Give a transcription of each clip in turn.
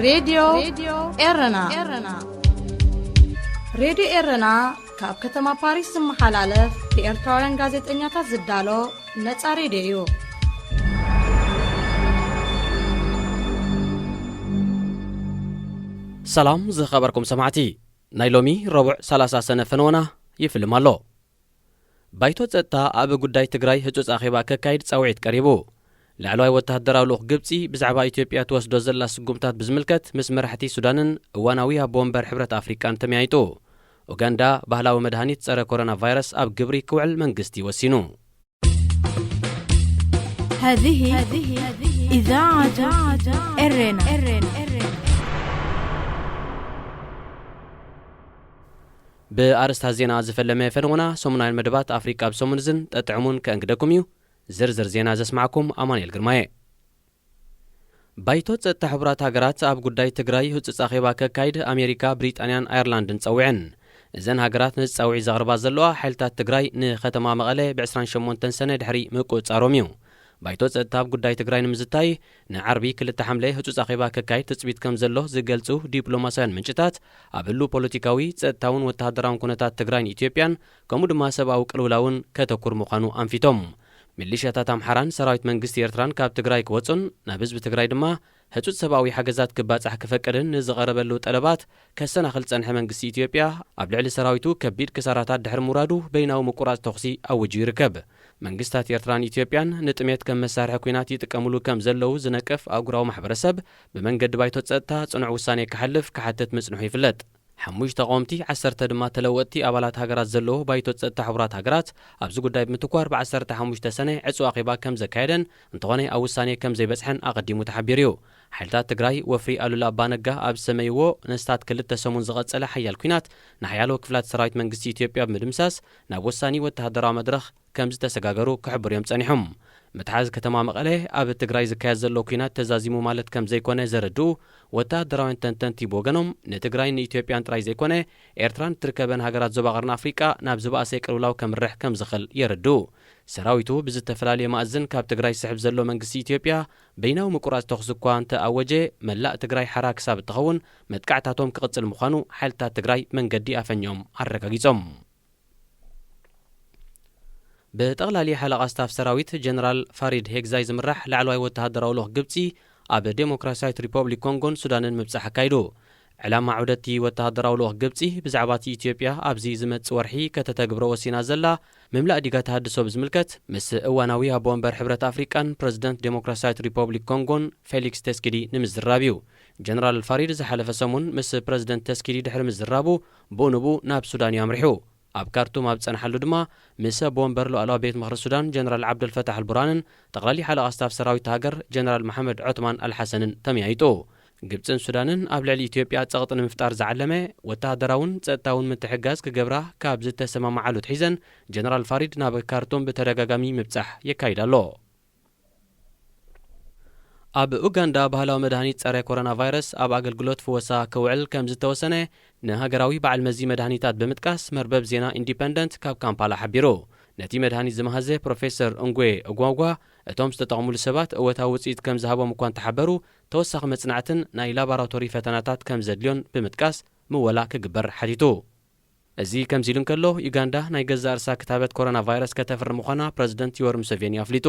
ሬድዮ ኤረና። ሬድዮ ኤረና ካብ ከተማ ፓሪስ ዝመሓላለፍ ብኤርትራውያን ጋዜጠኛታት ዝዳሎ ነጻ ሬድዮ እዩ። ሰላም ዝኸበርኩም ሰማዕቲ፣ ናይ ሎሚ ረቡዕ ሰላሳ ሰነ ፈነወና ይፍልም ኣሎ። ባይቶ ጸጥታ ኣብ ጉዳይ ትግራይ ህጹጽ ኣኼባ ከካይድ ጻውዒት ቀሪቡ። ላዕለዋይ ወተሃደራዊ ልኡኽ ግብጺ ብዛዕባ ኢትዮጵያ ትወስዶ ዘላ ስጉምታት ብዝምልከት ምስ መራሕቲ ሱዳንን እዋናዊ ኣቦ ወንበር ሕብረት ኣፍሪቃን ተመያይጡ። ኡጋንዳ ባህላዊ መድሃኒት ጸረ ኮሮና ቫይረስ ኣብ ግብሪ ክውዕል መንግስቲ ወሲኑ። هذه إذاعة إرنا. ብኣርስታት ዜና ዝፈለመ ፈነወና ሰሙናውያን መደባት ኣፍሪቃ ኣብ ሰሙን ዝን ጠጥዕሙን ከእንግደኩም እዩ። ዝርዝር ዜና ዘስማዕኩም ኣማኑኤል ግርማየ። ባይቶ ጸጥታ ሕቡራት ሃገራት ኣብ ጉዳይ ትግራይ ህጹጽ ኣኼባ ከካይድ ኣሜሪካ፣ ብሪጣንያን ኣየርላንድን ጸዊዐን። እዘን ሃገራት ነዚ ጻውዒት ዘቕርባ ዘለዋ ሓይልታት ትግራይ ንከተማ መቐለ ብ ዕስራን ሸሞንተን ሰነ ድሕሪ ምቁጽጻሮም እዩ። ባይቶ ጸጥታ ኣብ ጉዳይ ትግራይ ንምዝታይ ንዓርቢ ክልተ ሓምለ ህጹጽ ኣኼባ ከካይድ ትጽቢት ከም ዘሎ ዝገልጹ ዲፕሎማስያውያን ምንጭታት፣ ኣብ ህሉው ፖለቲካዊ፣ ጸጥታውን ወተሃደራውን ኩነታት ትግራይን ኢትዮጵያን ከምኡ ድማ ሰብኣዊ ቅልውላውን ከተኩር ምዃኑ ኣንፊቶም። ሚሊሻታት ኣምሓራን ሰራዊት መንግስቲ ኤርትራን ካብ ትግራይ ክወጹን ናብ ህዝቢ ትግራይ ድማ ህጹጽ ሰብኣዊ ሓገዛት ክባጻሕ ክፈቅድን ንዝቐረበሉ ጠለባት ከሰናኽል ዝጸንሐ መንግስቲ ኢትዮጵያ፣ ኣብ ልዕሊ ሰራዊቱ ከቢድ ክሳራታት ድሕሪ ምውራዱ በይናዊ ምቁራጽ ተኹሲ ኣውጁ ይርከብ። መንግስታት ኤርትራን ኢትዮጵያን ንጥሜት ከም መሳርሒ ኲናት ይጥቀምሉ ከም ዘለዉ ዝነቅፍ ኣህጉራዊ ማሕበረሰብ፣ ብመንገዲ ባይቶ ጸጥታ ጽኑዕ ውሳኔ ክሓልፍ ክሓትት ምጽንሑ ይፍለጥ። ሓሙሽተ ተቓወምቲ፣ ዓሰርተ ድማ ተለወጥቲ ኣባላት ሃገራት ዘለዎ ባይቶ ጸጥታ ሕቡራት ሃገራት፣ ኣብዚ ጉዳይ ብምትኳር ብ ዓሰርተ ሓሙሽተ ሰነ ዕጹው ኣኼባ ከም ዘካየደን፣ እንተኾነ ኣብ ውሳኔ ከም ዘይበጽሐን ኣቐዲሙ ተሓቢሩ እዩ። ሓይልታት ትግራይ ወፍሪ ኣሉላ ኣባነጋ ኣብ ዝሰመይዎ፣ ንስታት ክልተ ሰሙን ዝቐጸለ ሓያል ኲናት፣ ንሓያሎ ክፍላት ሰራዊት መንግስቲ ኢትዮጵያ ብምድምሳስ፣ ናብ ወሳኒ ወተሃደራዊ መድረኽ ከም ዝተሰጋገሩ ክሕብሩ እዮም ጸኒሖም። ምትሓዝ ከተማ መቐለ ኣብ ትግራይ ዝካየድ ዘሎ ኲናት ተዛዚሙ ማለት ከም ዘይኮነ ዘረድኡ ወተሃደራውያን ተንተንቲ ብወገኖም፣ ንትግራይን ንኢትዮጵያን ጥራይ ዘይኮነ፣ ኤርትራን እትርከበን ሃገራት ዞባ ቀርኒ ኣፍሪቃ ናብ ዝበኣሰ ቅልውላው ከምርሕ ከም ዝኽእል የረድኡ። ሰራዊቱ ብዝተፈላለየ ማእዝን ካብ ትግራይ ዝስሕብ ዘሎ መንግስቲ ኢትዮጵያ፣ በይናዊ ምቁራጽ ተኹሲ እኳ እንተ ኣወጀ፣ መላእ ትግራይ ሓራ ክሳብ እትኸውን መጥቃዕታቶም ክቕጽል ምዃኑ ሓይልታት ትግራይ መንገዲ ኣፈኞም ኣረጋጊጾም። ብጠቕላሊ ሓለቓ ስታፍ ሰራዊት ጀነራል ፋሪድ ሄግዛይ ዝምራሕ ላዕለዋይ ወተሃደራዊ ልኡኽ ግብጺ ኣብ ዴሞክራሲያዊት ሪፖብሊክ ኮንጎን ሱዳንን ምብጻሕ ኣካይዱ። ዕላማ ዑደት'ቲ ወተሃደራዊ ልኡኽ ግብጺ፣ ብዛዕባ'ቲ ኢትዮጵያ ኣብዚ ዝመጽእ ወርሒ ከተተግብሮ ወሲና ዘላ ምምላእ ዲጋ ተሃድሶ ብዝምልከት፣ ምስ እዋናዊ ኣቦ ወንበር ሕብረት ኣፍሪቃን ፕረዚደንት ዴሞክራሲያዊት ሪፖብሊክ ኮንጎን ፌሊክስ ቴስኪዲ ንምዝርራብ እዩ። ጀነራል ፋሪድ ዝሓለፈ ሰሙን ምስ ፕረዚደንት ቴስኪዲ ድሕሪ ምዝራቡ፣ ብኡ ንብኡ ናብ ሱዳን እዩ ኣምሪሑ። ኣብ ካርቱም ኣብ ዝጸንሓሉ ድማ፣ ምስ ኣቦ ወንበር ሉኣላዊ ቤት ምኽሪ ሱዳን ጀነራል ዓብደልፈታሕ ኣልቡርሃንን ጠቕላሊ ሓለቓ ስታፍ ሰራዊት ሃገር ጀነራል መሓመድ ዖትማን ኣልሓሰንን ተመያይጡ። ግብጽን ሱዳንን ኣብ ልዕሊ ኢትዮጵያ ጸቕጢ ንምፍጣር ዝዓለመ ወተሃደራውን ጸጥታውን ምትሕግጋዝ ክገብራ ካብ ዝተሰማማዓሉ ኣትሒዘን፣ ጀነራል ፋሪድ ናብ ካርቱም ብተደጋጋሚ ምብጻሕ የካይድ ኣሎ። ኣብ ኡጋንዳ ባህላዊ መድሃኒት ጸረ ኮሮና ቫይረስ ኣብ ኣገልግሎት ፍወሳ ክውዕል ከም ዝተወሰነ ንሃገራዊ በዓል መዚ መድሃኒታት ብምጥቃስ መርበብ ዜና ኢንዲፐንደንት ካብ ካምፓላ ሓቢሩ። ነቲ መድሃኒት ዝመሃዘ ፕሮፌሰር እንጉዌ እጓጓ፣ እቶም ዝተጠቕሙሉ ሰባት እወታዊ ውጽኢት ከም ዝሃቦም እኳ እንተሓበሩ፣ ተወሳኺ መጽናዕትን ናይ ላቦራቶሪ ፈተናታት ከም ዘድልዮን ብምጥቃስ ምወላ ክግበር ሓቲቱ። እዚ ከምዚ ኢሉ እንከሎ፣ ዩጋንዳ ናይ ገዛእ ርእሳ ክታበት ኮሮና ቫይረስ ከተፍሪ ምዃና ፕረዚደንት ዮወሪ ሙሰቬኒ ኣፍሊጡ።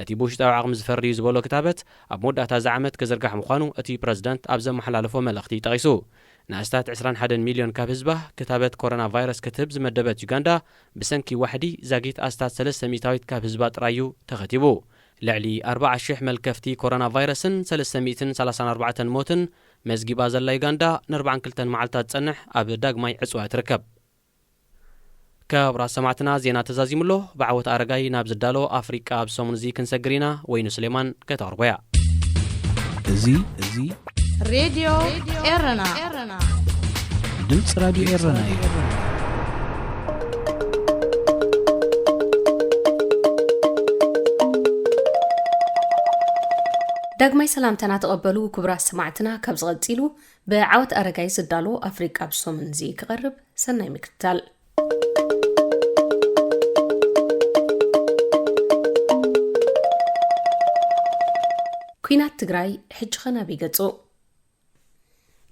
እቲ ብውሽጣዊ ዓቕሚ ዝፈሪ እዩ ዝበሎ ክታበት ኣብ መወዳእታ እዚ ዓመት ክዝርጋሕ ምዃኑ እቲ ፕረዚደንት ኣብ ዘመሓላለፎ መልእኽቲ ጠቒሱ። ንኣስታት ዕስራን ሓደን ሚልዮን ካብ ህዝባ ክታበት ኮሮና ቫይረስ ክትህብ ዝመደበት ዩጋንዳ፣ ብሰንኪ ዋሕዲ ዛጊት ኣስታት ሰለስተ ሚእታዊት ካብ ህዝባ ጥራይ እዩ ተኸቲቡ። ልዕሊ ኣርባዓ ሽሕ መልከፍቲ ኮሮና ቫይረስን ሰለስተ ሚእትን ሰላሳን ኣርባዕተን ሞትን መዝጊባ ዘላ ዩጋንዳ፣ ንኣርባዓን ክልተን መዓልታት ዝጸንሕ ኣብ ዳግማይ ዕጽዋ ትርከብ። ክቡራት ሰማዕትና፣ ዜና ተዛዚሙ ኣሎ። ብዓወት ኣረጋይ ናብ ዝዳሎ ኣፍሪቃ ኣብ ሰሙን እዚ ክንሰግር ኢና። ወይኑ ስሌማን ከተቕርቦ እያ። እዚ፣ እዚ ሬድዮ ኤረና። ድምፂ ራድዮ ኤረና እዩ። ዳግማይ ሰላምታና ተቐበሉ ክቡራት ሰማዕትና። ካብ ዝቐጺሉ ብዓወት ኣረጋይ ዝዳሎ ኣፍሪቃ ኣብ ሰሙን እዚ ክቐርብ። ሰናይ ምክትታል። ኲናት ትግራይ ሕጂ ኸ ናበይ ገጹ?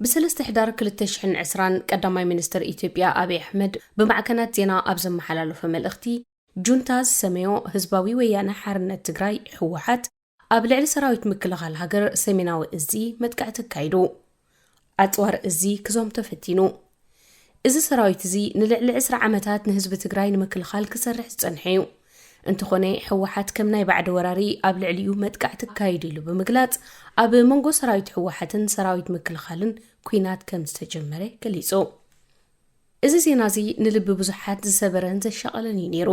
ብሰለስተ ሕዳር ክልተ ሽሕን ዕስራን ቀዳማይ ሚኒስትር ኢትዮጵያ ኣብይ ኣሕመድ ብማዕከናት ዜና ኣብ ዘመሓላለፎ መልእኽቲ፣ ጁንታ ዝሰመዮ ህዝባዊ ወያነ ሓርነት ትግራይ፣ ህወሓት፣ ኣብ ልዕሊ ሰራዊት ምክልኻል ሃገር ሰሜናዊ እዚ መጥቃዕቲ ኣካይዱ። ኣፅዋር እዚ ክዞም ተፈቲኑ። እዚ ሰራዊት እዚ ንልዕሊ ዕስራ ዓመታት ንህዝቢ ትግራይ ንምክልኻል ክሰርሕ ዝጸንሐ እዩ። እንተኾነ፣ ህወሓት ከም ናይ ባዕዲ ወራሪ ኣብ ልዕሊኡ መጥቃዕቲ ኣካይዱ ኢሉ ብምግላጽ፣ ኣብ መንጎ ሰራዊት ህወሓትን ሰራዊት ምክልኻልን ኲናት ከም ዝተጀመረ ገሊጹ። እዚ ዜና እዚ ንልቢ ብዙሓት ዝሰበረን ዘሻቐለን እዩ ነይሩ።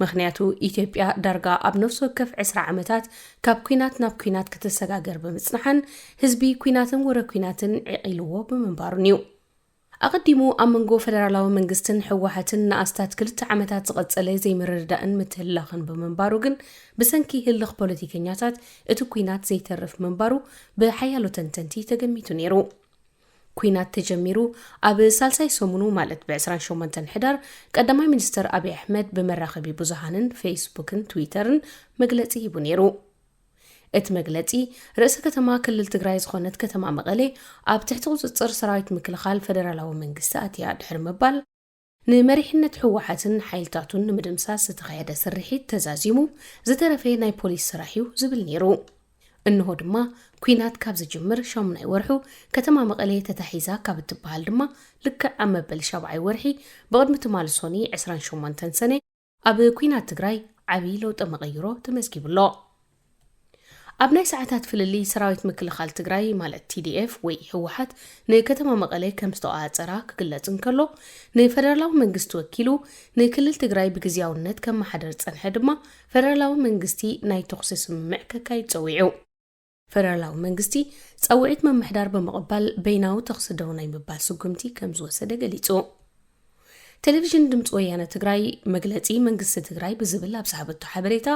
ምኽንያቱ፣ ኢትዮጵያ ዳርጋ ኣብ ነፍሲ ወከፍ ዕስራ ዓመታት ካብ ኲናት ናብ ኲናት ክትሰጋገር ብምጽንሓን፣ ህዝቢ ኲናትን ወረ ኲናትን ዕቒልዎ ብምንባሩን እዩ። ኣቐዲሙ ኣብ መንጎ ፈደራላዊ መንግስትን ህወሓትን ንኣስታት ክልተ ዓመታት ዝቐጸለ ዘይምርድዳእን ምትህልላኽን ብምንባሩ ግን፣ ብሰንኪ ህልኽ ፖለቲከኛታት እቲ ኲናት ዘይተርፍ ምንባሩ ብሓያሎ ተንተንቲ ተገሚቱ ነይሩ። ኲናት ተጀሚሩ ኣብ ሳልሳይ ሰሙኑ፣ ማለት ብዕስራን ሸሞንተን ሕዳር፣ ቀዳማይ ሚኒስተር ኣብይ ኣሕመድ ብመራኸቢ ብዙሃንን ፌስቡክን ትዊተርን መግለጺ ሂቡ ነይሩ። እቲ መግለጺ፣ ርእሰ ከተማ ክልል ትግራይ ዝኾነት ከተማ መቐለ ኣብ ትሕቲ ቁጽጽር ሰራዊት ምክልኻል ፈደራላዊ መንግስቲ ኣትያ ድሕሪ ምባል፣ ንመሪሕነት ህወሓትን ሓይልታቱን ንምድምሳስ ዝተኻየደ ስርሒት ተዛዚሙ፣ ዝተረፈ ናይ ፖሊስ ስራሕ እዩ ዝብል ነይሩ። እንሆ ድማ፣ ኲናት ካብ ዝጅምር ሻሙናይ ወርሑ፣ ከተማ መቐለ ተታሒዛ ካብ እትበሃል ድማ፣ ልክዕ ኣብ መበል ሻብዓይ ወርሒ፣ ብቕድሚ ትማሊ ሶኒ ዕስራን ሸሞንተን ሰነ፣ ኣብ ኲናት ትግራይ ዓብዪ ለውጠ መቐይሮ ተመዝጊቡ ኣሎ። ኣብ ናይ ሰዓታት ፍልልይ፣ ሰራዊት ምክልኻል ትግራይ፣ ማለት ቲ ዲ ኤፍ ወይ ህወሓት፣ ንከተማ መቐለ ከም ዝተቖጻጸራ ክግለጽ እንከሎ፣ ንፈደራላዊ መንግስቲ ወኪሉ ንክልል ትግራይ ብግዝያውነት ከመሓደር ዝጸንሐ ድማ፣ ፈደራላዊ መንግስቲ ናይ ተኹሲ ስምምዕ ከካይድ ጸዊዑ። ፈደራላዊ መንግስቲ ጻውዒት ምምሕዳር ብምቕባል፣ በይናዊ ተኹሲ ደው ናይ ምባል ስጉምቲ ከም ዝወሰደ ገሊጹ። ቴሌቪዥን ድምፂ ወያነ ትግራይ መግለፂ መንግስቲ ትግራይ ብዝብል ኣብ ዝሃበቶ ሓበሬታ፣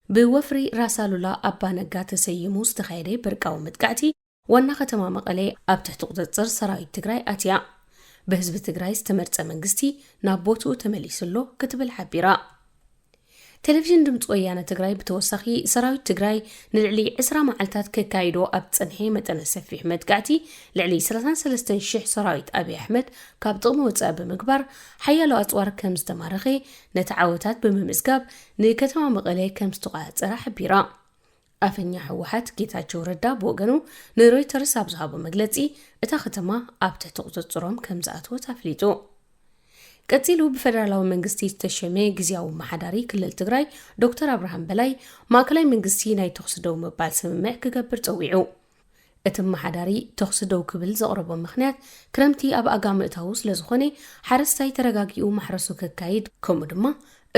ብወፍሪ ራስ ኣሉላ ኣባ ነጋ ተሰይሙ ዝተኻየደ በርቃዊ መጥቃዕቲ፣ ዋና ከተማ መቐለ ኣብ ትሕቲ ቁፅፅር ሰራዊት ትግራይ ኣትያ። ብህዝቢ ትግራይ ዝተመርፀ መንግስቲ ናብ ቦትኡ ተመሊሱ ኣሎ ክትብል ሓቢራ። ቴሌቪዥን ድምፂ ወያነ ትግራይ ብተወሳኺ፣ ሰራዊት ትግራይ ንልዕሊ ዕስራ መዓልታት ከካይዶ ኣብ ዝፀንሐ መጠነ ሰፊሕ መጥቃዕቲ፣ ልዕሊ ሰላሳን ሰለስተን ሽሕ ሰራዊት ኣብይ ኣሕመድ ካብ ጥቕሚ ወፃኢ ብምግባር፣ ሓያሎ ኣፅዋር ከም ዝተማረኸ፣ ነቲ ዓወታት ብምምዝጋብ ንከተማ መቐለ ከም ዝተቆፃፀረ ሓቢራ። ኣፈኛ ህወሓት ጌታቸው ረዳ ብወገኑ ንሮይተርስ ኣብ ዝሃቦ መግለፂ፣ እታ ከተማ ኣብ ትሕቲ ቁፅፅሮም ከም ዝኣተወት ኣፍሊጡ። ቀፂሉ፣ ብፈደራላዊ መንግስቲ ዝተሸመ ግዝያዊ ኣመሓዳሪ ክልል ትግራይ ዶክተር ኣብርሃም በላይ፣ ማእከላይ መንግስቲ ናይ ተኹሲ ደው ምባል ስምምዕ ክገብር ፀዊዑ። እቲ ኣመሓዳሪ ተኹሲ ደው ክብል ዘቕረቦ ምኽንያት፣ ክረምቲ ኣብ ኣጋ ምእታዉ ስለዝኾነ፣ ሓረስታይ ተረጋጊኡ ማሕረሱ ከካይድ፣ ከምኡ ድማ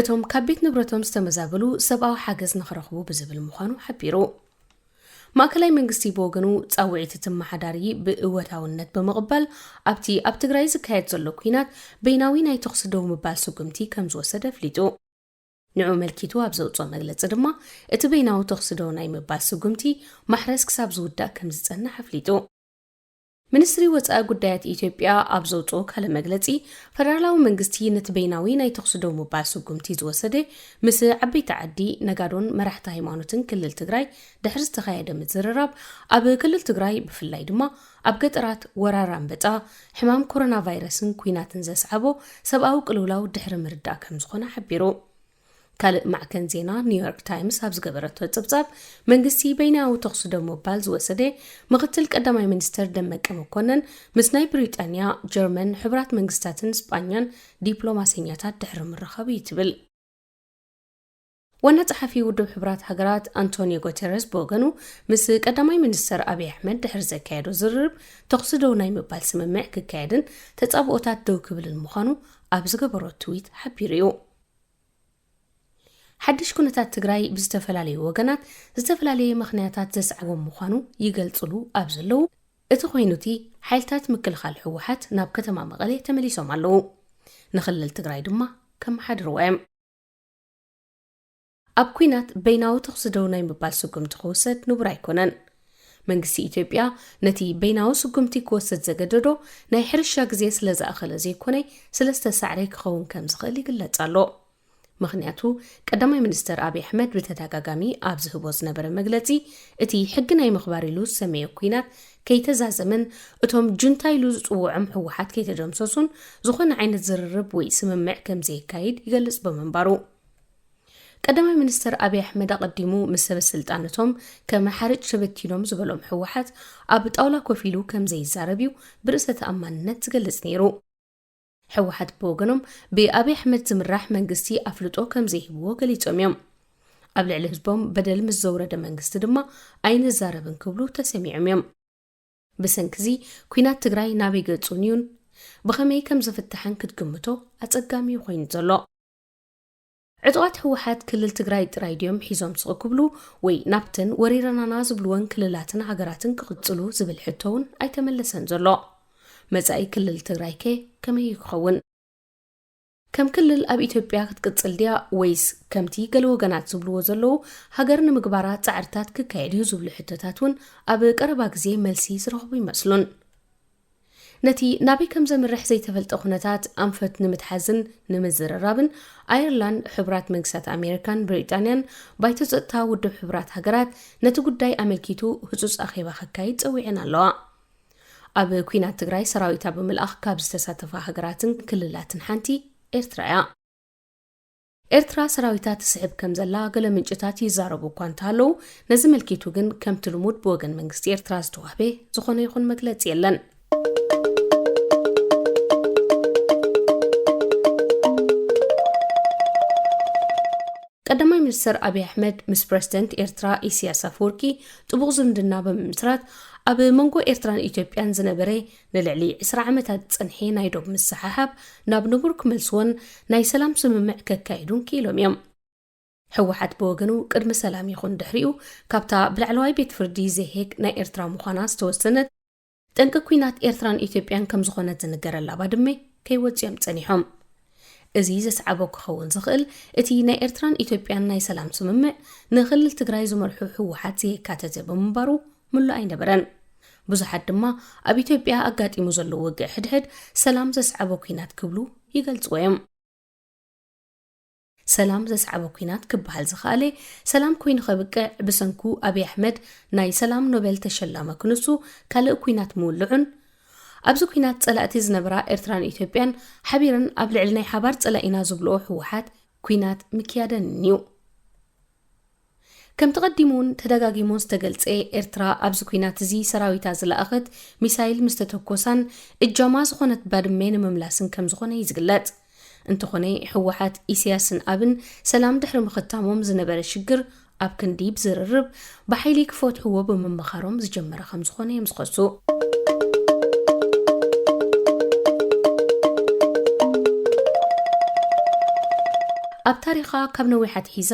እቶም ካብ ቤት ንብረቶም ዝተመዛበሉ ሰብኣዊ ሓገዝ ንኽረኽቡ ብዝብል ምዃኑ ሓቢሩ። ማእከላይ መንግስቲ ብወገኑ፣ ጻውዒት እቲ ኣመሓዳሪ ብእወታውነት ብምቕባል፣ ኣብቲ ኣብ ትግራይ ዝካየድ ዘሎ ኲናት በይናዊ ናይ ተኹሲ ደው ምባል ስጉምቲ ከም ዝወሰደ ኣፍሊጡ። ንዑ ኣመልኪቱ ኣብ ዘውፅኦ መግለፂ ድማ፣ እቲ በይናዊ ተኹሲ ደው ናይ ምባል ስጉምቲ ማሕረስ ክሳብ ዝውዳእ ከም ዝጸንሕ ኣፍሊጡ። ሚኒስትሪ ወጻኢ ጉዳያት ኢትዮጵያ ኣብ ዘውፅኦ ካልእ መግለፂ፣ ፈደራላዊ መንግስቲ ነቲ በይናዊ ናይ ተኹሲ ደው ምባል ስጉምቲ ዝወሰደ፣ ምስ ዓበይቲ ዓዲ፣ ነጋዶን መራሕቲ ሃይማኖትን ክልል ትግራይ ድሕሪ ዝተኻየደ ምዝርራብ፣ ኣብ ክልል ትግራይ ብፍላይ ድማ ኣብ ገጠራት ወራር ኣንበጣ፣ ሕማም ኮሮና ቫይረስን ኲናትን ዘስዓቦ ሰብኣዊ ቅልውላው ድሕሪ ምርዳእ ከም ዝኾነ ሓቢሩ። ካልእ ማዕከን ዜና ኒውዮርክ ታይምስ ኣብ ዝገበረቶ ጸብጻብ፣ መንግስቲ በይናዊ ተኹሲ ደው ምባል ዝወሰደ፣ ምኽትል ቀዳማይ ሚኒስተር ደመቀ መኮነን ምስ ናይ ብሪጣንያ፣ ጀርመን፣ ሕቡራት መንግስታትን ስጳኛን ዲፕሎማሰኛታት ድሕሪ ምርኻቡ እዩ ትብል። ዋና ጸሓፊ ውድብ ሕቡራት ሃገራት ኣንቶኒዮ ጉተረስ ብወገኑ፣ ምስ ቀዳማይ ሚኒስተር ኣብይ ኣሕመድ ድሕሪ ዘካየዶ ዝርርብ፣ ተኹሲ ደው ናይ ምባል ስምምዕ ክካየድን ተጻብኦታት ደው ክብልን ምዃኑ ኣብ ዝገበሮ ትዊት ሓቢሩ እዩ። ሓድሽ ኩነታት ትግራይ ብዝተፈላለዩ ወገናት ዝተፈላለየ ምኽንያታት ዘስዓቦም ምዃኑ ይገልጽሉ ኣብ ዘለዉ፣ እቲ ኮይኑ እቲ ሓይልታት ምክልኻል ህወሓት ናብ ከተማ መቐለ ተመሊሶም ኣለዉ። ንክልል ትግራይ ድማ ከመሓድርዎ እዮም። ኣብ ኲናት በይናዊ ተኹሲ ደው ናይ ምባል ስጉምቲ ክውሰድ ንቡር ኣይኮነን። መንግስቲ ኢትዮጵያ ነቲ በይናዊ ስጉምቲ ክወስድ ዘገደዶ፣ ናይ ሕርሻ ግዜ ስለ ዝኣኸለ ዘይኮነ፣ ስለዝተሳዕረ ክኸውን ከም ዝኽእል ይግለጽ ኣሎ። ምኽንያቱ፣ ቀዳማይ ሚኒስተር ኣብይ ኣሕመድ ብተደጋጋሚ ኣብ ዝህቦ ዝነበረ መግለጺ፣ እቲ ሕጊ ናይ ምኽባር ኢሉ ዝሰመዮ ኲናት ከይተዛዘመን እቶም ጁንታ ኢሉ ዝጽውዖም ህወሓት ከይተደምሰሱን ዝኾነ ዓይነት ዝርርብ ወይ ስምምዕ ከም ዘየካይድ ይገልጽ ብምንባሩ። ቀዳማይ ሚኒስተር ኣብይ ኣሕመድ ኣቐዲሙ ምስ ሰበ ስልጣን እቶም ከም ሓርጭ ተበቲኖም ዝበሎም ህወሓት ኣብ ጣውላ ኮፍ ኢሉ ከም ዘይዛረብ እዩ ብርእሰ ተኣማንነት ዝገልጽ ነይሩ። ህወሓት ብወገኖም ብኣብይ ኣሕመድ ዝምራሕ መንግስቲ ኣፍልጦ ከም ዘይህብዎ ገሊጾም እዮም። ኣብ ልዕሊ ህዝቦም በደል ምስ ዘውረደ መንግስቲ ድማ ኣይንዛረብን ክብሉ ተሰሚዖም እዮም። ብሰንኪዚ ኲናት ትግራይ ናበይ ገጹን እዩን ብኸመይ ከም ዝፍታሕን ክትግምቶ ኣጸጋሚ እዩ ኮይኑ ዘሎ። ዕጡቓት ህወሓት ክልል ትግራይ ጥራይ ድዮም ሒዞም ስቕ ክብሉ ወይ ናብተን ወሪረናና ዝብልወን ክልላትን ሃገራትን ክቕጽሉ ዝብል ሕቶ እውን ኣይተመለሰን ዘሎ። መጻኢ ክልል ትግራይ ከ ከመይ እዩ ክኸውን? ከም ክልል ኣብ ኢትዮጵያ ክትቅጽል ድያ ወይስ ከምቲ ገለ ወገናት ዝብልዎ ዘለዉ ሃገር ንምግባራ ጻዕርታት ክካየድ እዩ ዝብሉ ሕቶታት እውን ኣብ ቀረባ ግዜ መልሲ ዝረኽቡ ይመስሉን። ነቲ ናበይ ከም ዘምርሕ ዘይተፈልጠ ኩነታት ኣንፈት ንምትሓዝን ንምዝርራብን፣ ኣየርላንድ፣ ሕቡራት መንግስታት ኣሜሪካን ብሪጣንያን ባይቶ ጸጥታ ውድብ ሕቡራት ሃገራት ነቲ ጉዳይ ኣመልኪቱ ህጹጽ ኣኼባ ከካይድ ጸዊዐን ኣለዋ። ኣብ ኲናት ትግራይ ሰራዊታ ብምልኣኽ ካብ ዝተሳተፋ ሃገራትን ክልላትን ሓንቲ ኤርትራ እያ። ኤርትራ ሰራዊታ ትስሕብ ከም ዘላ ገለ ምንጭታት ይዛረቡ እኳ እንተሃለዉ፣ ነዚ መልኪቱ ግን ከምቲ ልሙድ ብወገን መንግስቲ ኤርትራ ዝተዋህበ ዝኾነ ይኹን መግለጺ የለን። ቀዳማይ ሚኒስተር ኣብይ ኣሕመድ ምስ ፕረዚደንት ኤርትራ ኢሳያስ ኣፈወርቂ ጥቡቕ ዝምድና ብምምስራት፣ ኣብ መንጎ ኤርትራን ኢትዮጵያን ዝነበረ ንልዕሊ ዕስራ ዓመታት ዝጸንሐ ናይ ዶብ ምስሕሓብ ናብ ንቡር ክመልስዎን ናይ ሰላም ስምምዕ ከካይዱን ክኢሎም እዮም። ህወሓት ብወገኑ ቅድሚ ሰላም ይኹን ድሕሪኡ ካብታ ብላዕለዋይ ቤት ፍርዲ ዘሄግ ናይ ኤርትራ ምዃና ዝተወሰነት ጠንቂ ኲናት ኤርትራን ኢትዮጵያን ከም ዝኾነት ዝንገረላ ባድመ ከይወጽኦም ጸኒሖም። እዚ ዘስዓቦ ክኸውን ዝኽእል እቲ ናይ ኤርትራን ኢትዮጵያን ናይ ሰላም ስምምዕ ንክልል ትግራይ ዝመርሑ ህወሓት ዘየካተተ ብምንባሩ ምሉእ ኣይነበረን። ብዙሓት ድማ ኣብ ኢትዮጵያ ኣጋጢሙ ዘሎ ውግእ ሕድሕድ ሰላም ዘስዓቦ ኲናት ክብሉ ይገልጽዎ እዮም። ሰላም ዘስዓቦ ኲናት ክበሃል ዝኸኣለ ሰላም ኮይኑ ከብቅዕ ብሰንኩ ኣብይ ኣሕመድ ናይ ሰላም ኖቤል ተሸላመ ክንሱ ካልእ ኲናት ምውልዑን ኣብዚ ኲናት ጸላእቲ ዝነበራ ኤርትራን ኢትዮጵያን ሓቢረን ኣብ ልዕሊ ናይ ሓባር ጸላኢና ዝብልኦ ህወሓት ኲናት ምክያደንን እዩ። ከምቲ ቀዲሙ እውን ተደጋጊሙ ዝተገልጸ፣ ኤርትራ ኣብዚ ኲናት እዚ ሰራዊታ ዝለኣኸት ሚሳይል ምስ ተተኮሳን እጃማ ዝኾነት ባድመ ንምምላስን ከም ዝኾነ እዩ ዝግለጽ። እንተኾነ፣ ህወሓት ኢሳያስን ኣብን ሰላም ድሕሪ ምኽታሞም ዝነበረ ሽግር ኣብ ክንዲ ብዝርርብ ብሓይሊ ክፈትሕዎ ብምምኻሮም ዝጀመረ ከም ዝኾነ እዮም ዝኸሱ። ኣብ ታሪኻ ካብ ነዊሕ ኣትሒዛ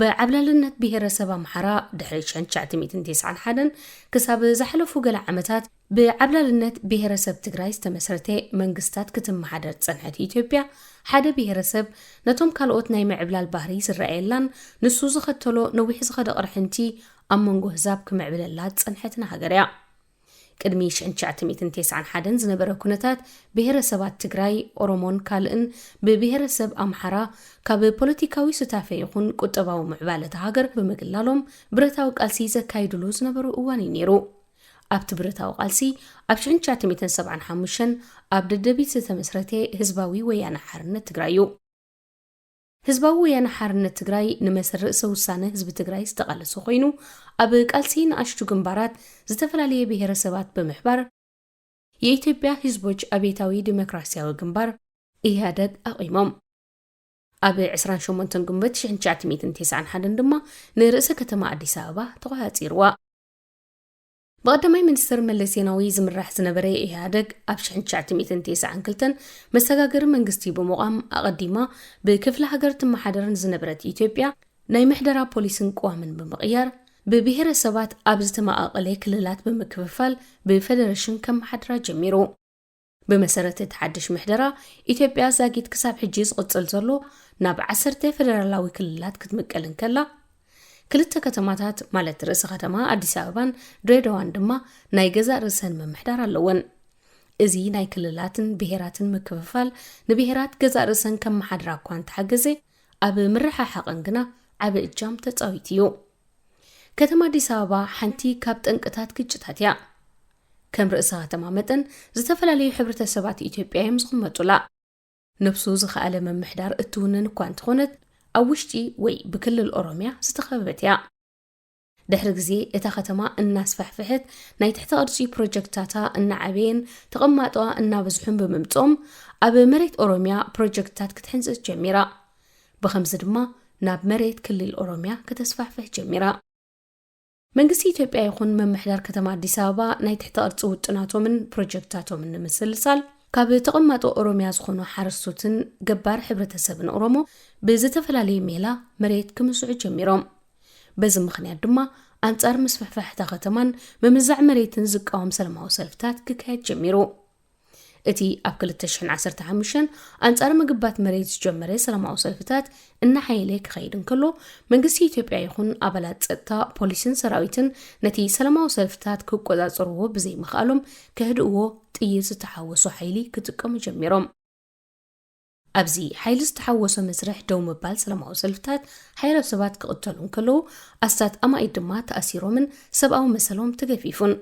ብዓብላልነት ብሄረሰብ ኣምሓራ ድሕሪ ሽሕን ትሽዓተ ሚእትን ተስዓን ሓደን ክሳብ ዝሓለፉ ገለ ዓመታት ብዓብላልነት ብሄረሰብ ትግራይ ዝተመስረተ መንግስታት ክትመሓደር ዝጸንሐት ኢትዮጵያ፣ ሓደ ብሄረሰብ ነቶም ካልኦት ናይ ምዕብላል ባህሪ ዝረኣየላን ንሱ ዝኸተሎ ነዊሕ ዝኸደ ቅርሕንቲ ኣብ መንጎ ህዛብ ክምዕብለላ ዝጸንሐትን ሃገር እያ። ቅድሚ ሽሕን ትሽዓተ ሚእትን ተስዓን ሓደን ዝነበረ ኩነታት ብሄረሰባት ትግራይ፣ ኦሮሞን ካልእን ብብሄረሰብ ኣምሓራ ካብ ፖለቲካዊ ሱታፌ ይኹን ቁጠባዊ ምዕባለ እታ ሃገር ብምግላሎም ብረታዊ ቃልሲ ዘካይድሉ ዝነበሩ እዋን እዩ ነይሩ። ኣብቲ ብረታዊ ቃልሲ ኣብ ሽሕን ትሽዓተ ሚእትን ሰብዓን ሓሙሽተን ኣብ ደደቢት ዝተመስረተ ህዝባዊ ወያነ ሓርነት ትግራይ እዩ። ህዝባዊ ወያነ ሓርነት ትግራይ ንመሰል ርእሰ ውሳነ ህዝቢ ትግራይ ዝተቓለሰ ኮይኑ፣ ኣብ ቃልሲ ንኣሽቱ ግንባራት ዝተፈላለየ ብሄረሰባት ብምሕባር የኢትዮጵያ ህዝቦች ኣብዮታዊ ዲሞክራሲያዊ ግንባር፣ ኢህኣደግ፣ ኣቑሞም። ኣብ ዕስራን ሸሞንተን ግንቦት ሽሕን ትሽዓተ ሚእትን ተስዓን ሓደን ድማ ንርእሰ ከተማ ኣዲስ ኣበባ ተቖጻጺርዋ። ብቐዳማይ ሚኒስትር መለስ ዜናዊ ዝምራሕ ዝነበረ ኢህኣደግ ኣብ ሽሕን ትሽዓተ ሚእትን ተስዓን ክልተን መሰጋገሪ መንግስቲ ብምቋም ኣቐዲማ ብክፍለ ሃገር ትመሓደር ንዝነበረት ኢትዮጵያ ናይ ምሕደራ ፖሊስን ቅዋምን ብምቕያር ብብሄረሰባት ኣብ ዝተመቓቐለ ክልላት ብምክፍፋል ብፌደሬሽን ከመሓድራ ጀሚሩ። ብመሰረት እቲ ሓድሽ ምሕደራ፣ ኢትዮጵያ ዛጊት ክሳብ ሕጂ ዝቕጽል ዘሎ ናብ ዓሰርተ ፌደራላዊ ክልላት ክትምቀል እንከላ፣ ክልተ ከተማታት ማለት ርእሰ ከተማ ኣዲስ ኣበባን ድሬዳዋን ድማ ናይ ገዛእ ርእሰን ምምሕዳር ኣለወን። እዚ ናይ ክልላትን ብሄራትን ምክፍፋል ንብሄራት ገዛእ ርእሰን ከመሓድራ እኳ እንተሓገዘ፣ ኣብ ምርሓሓቐን ግና ዓቢ እጃም ተጻዊቱ እዩ። ከተማ ኣዲስ ኣበባ ሓንቲ ካብ ጠንቅታት ግጭታት እያ። ከም ርእሰ ከተማ መጠን፣ ዝተፈላለዩ ሕብረተሰባት ኢትዮጵያ እዮም ዝቕመጡላ። ነብሱ ዝኸኣለ ምምሕዳር እትውንን እኳ እንተኾነት፣ ኣብ ውሽጢ ወይ ብክልል ኦሮምያ ዝተኸበበት እያ። ድሕሪ ግዜ እታ ከተማ እናስፋሕፍሐት፣ ናይ ትሕቲ ቅርጺ ፕሮጀክታታ እናዓበየን ተቐማጦኣ እናበዝሑን ብምምጽኦም፣ ኣብ መሬት ኦሮምያ ፕሮጀክትታት ክትሕንጽጽ ጀሚራ። ብኸምዚ ድማ ናብ መሬት ክልል ኦሮምያ ከተስፋሕፍሕ ጀሚራ። መንግስቲ ኢትዮጵያ ይኹን ምምሕዳር ከተማ ኣዲስ ኣበባ ናይ ትሕቲ ቅርጺ ውጥናቶምን ፕሮጀክታቶምን ንምስልሳል፣ ካብ ተቐማጦ ኦሮምያ ዝኾኑ ሓረስቶትን ገባር ሕብረተሰብን ኦሮሞ ብዝተፈላለየ ሜላ መሬት ክምስዑ ጀሚሮም። በዚ ምኽንያት ድማ ኣንጻር ምስፍሕፋሕታ ከተማን ምምዛዕ መሬትን ዝቃወም ሰላማዊ ሰልፍታት ክካየድ ጀሚሩ። እቲ ኣብ ክልተ ሽሕን ዓሰርተ ሓሙሽተን ኣንጻር ምግባት መሬት ዝጀመረ ሰላማዊ ሰልፍታት እናሓየለ ክኸይድ እንከሎ፣ መንግስቲ ኢትዮጵያ ይኹን ኣባላት ጸጥታ፣ ፖሊስን ሰራዊትን ነቲ ሰላማዊ ሰልፍታት ክቆጻጸርዎ ብዘይምኽኣሎም፣ ከህድእዎ ጥይት ዝተሓወሶ ሓይሊ ክጥቀሙ ጀሚሮም። ኣብዚ ሓይሊ ዝተሓወሶ መስርሕ ደው ምባል ሰላማዊ ሰልፍታት፣ ሓያሎ ሰባት ክቕተሉ እንከለዉ፣ ኣስታት ኣማኢት ድማ ተኣሲሮምን ሰብኣዊ መሰሎም ተገፊፉን።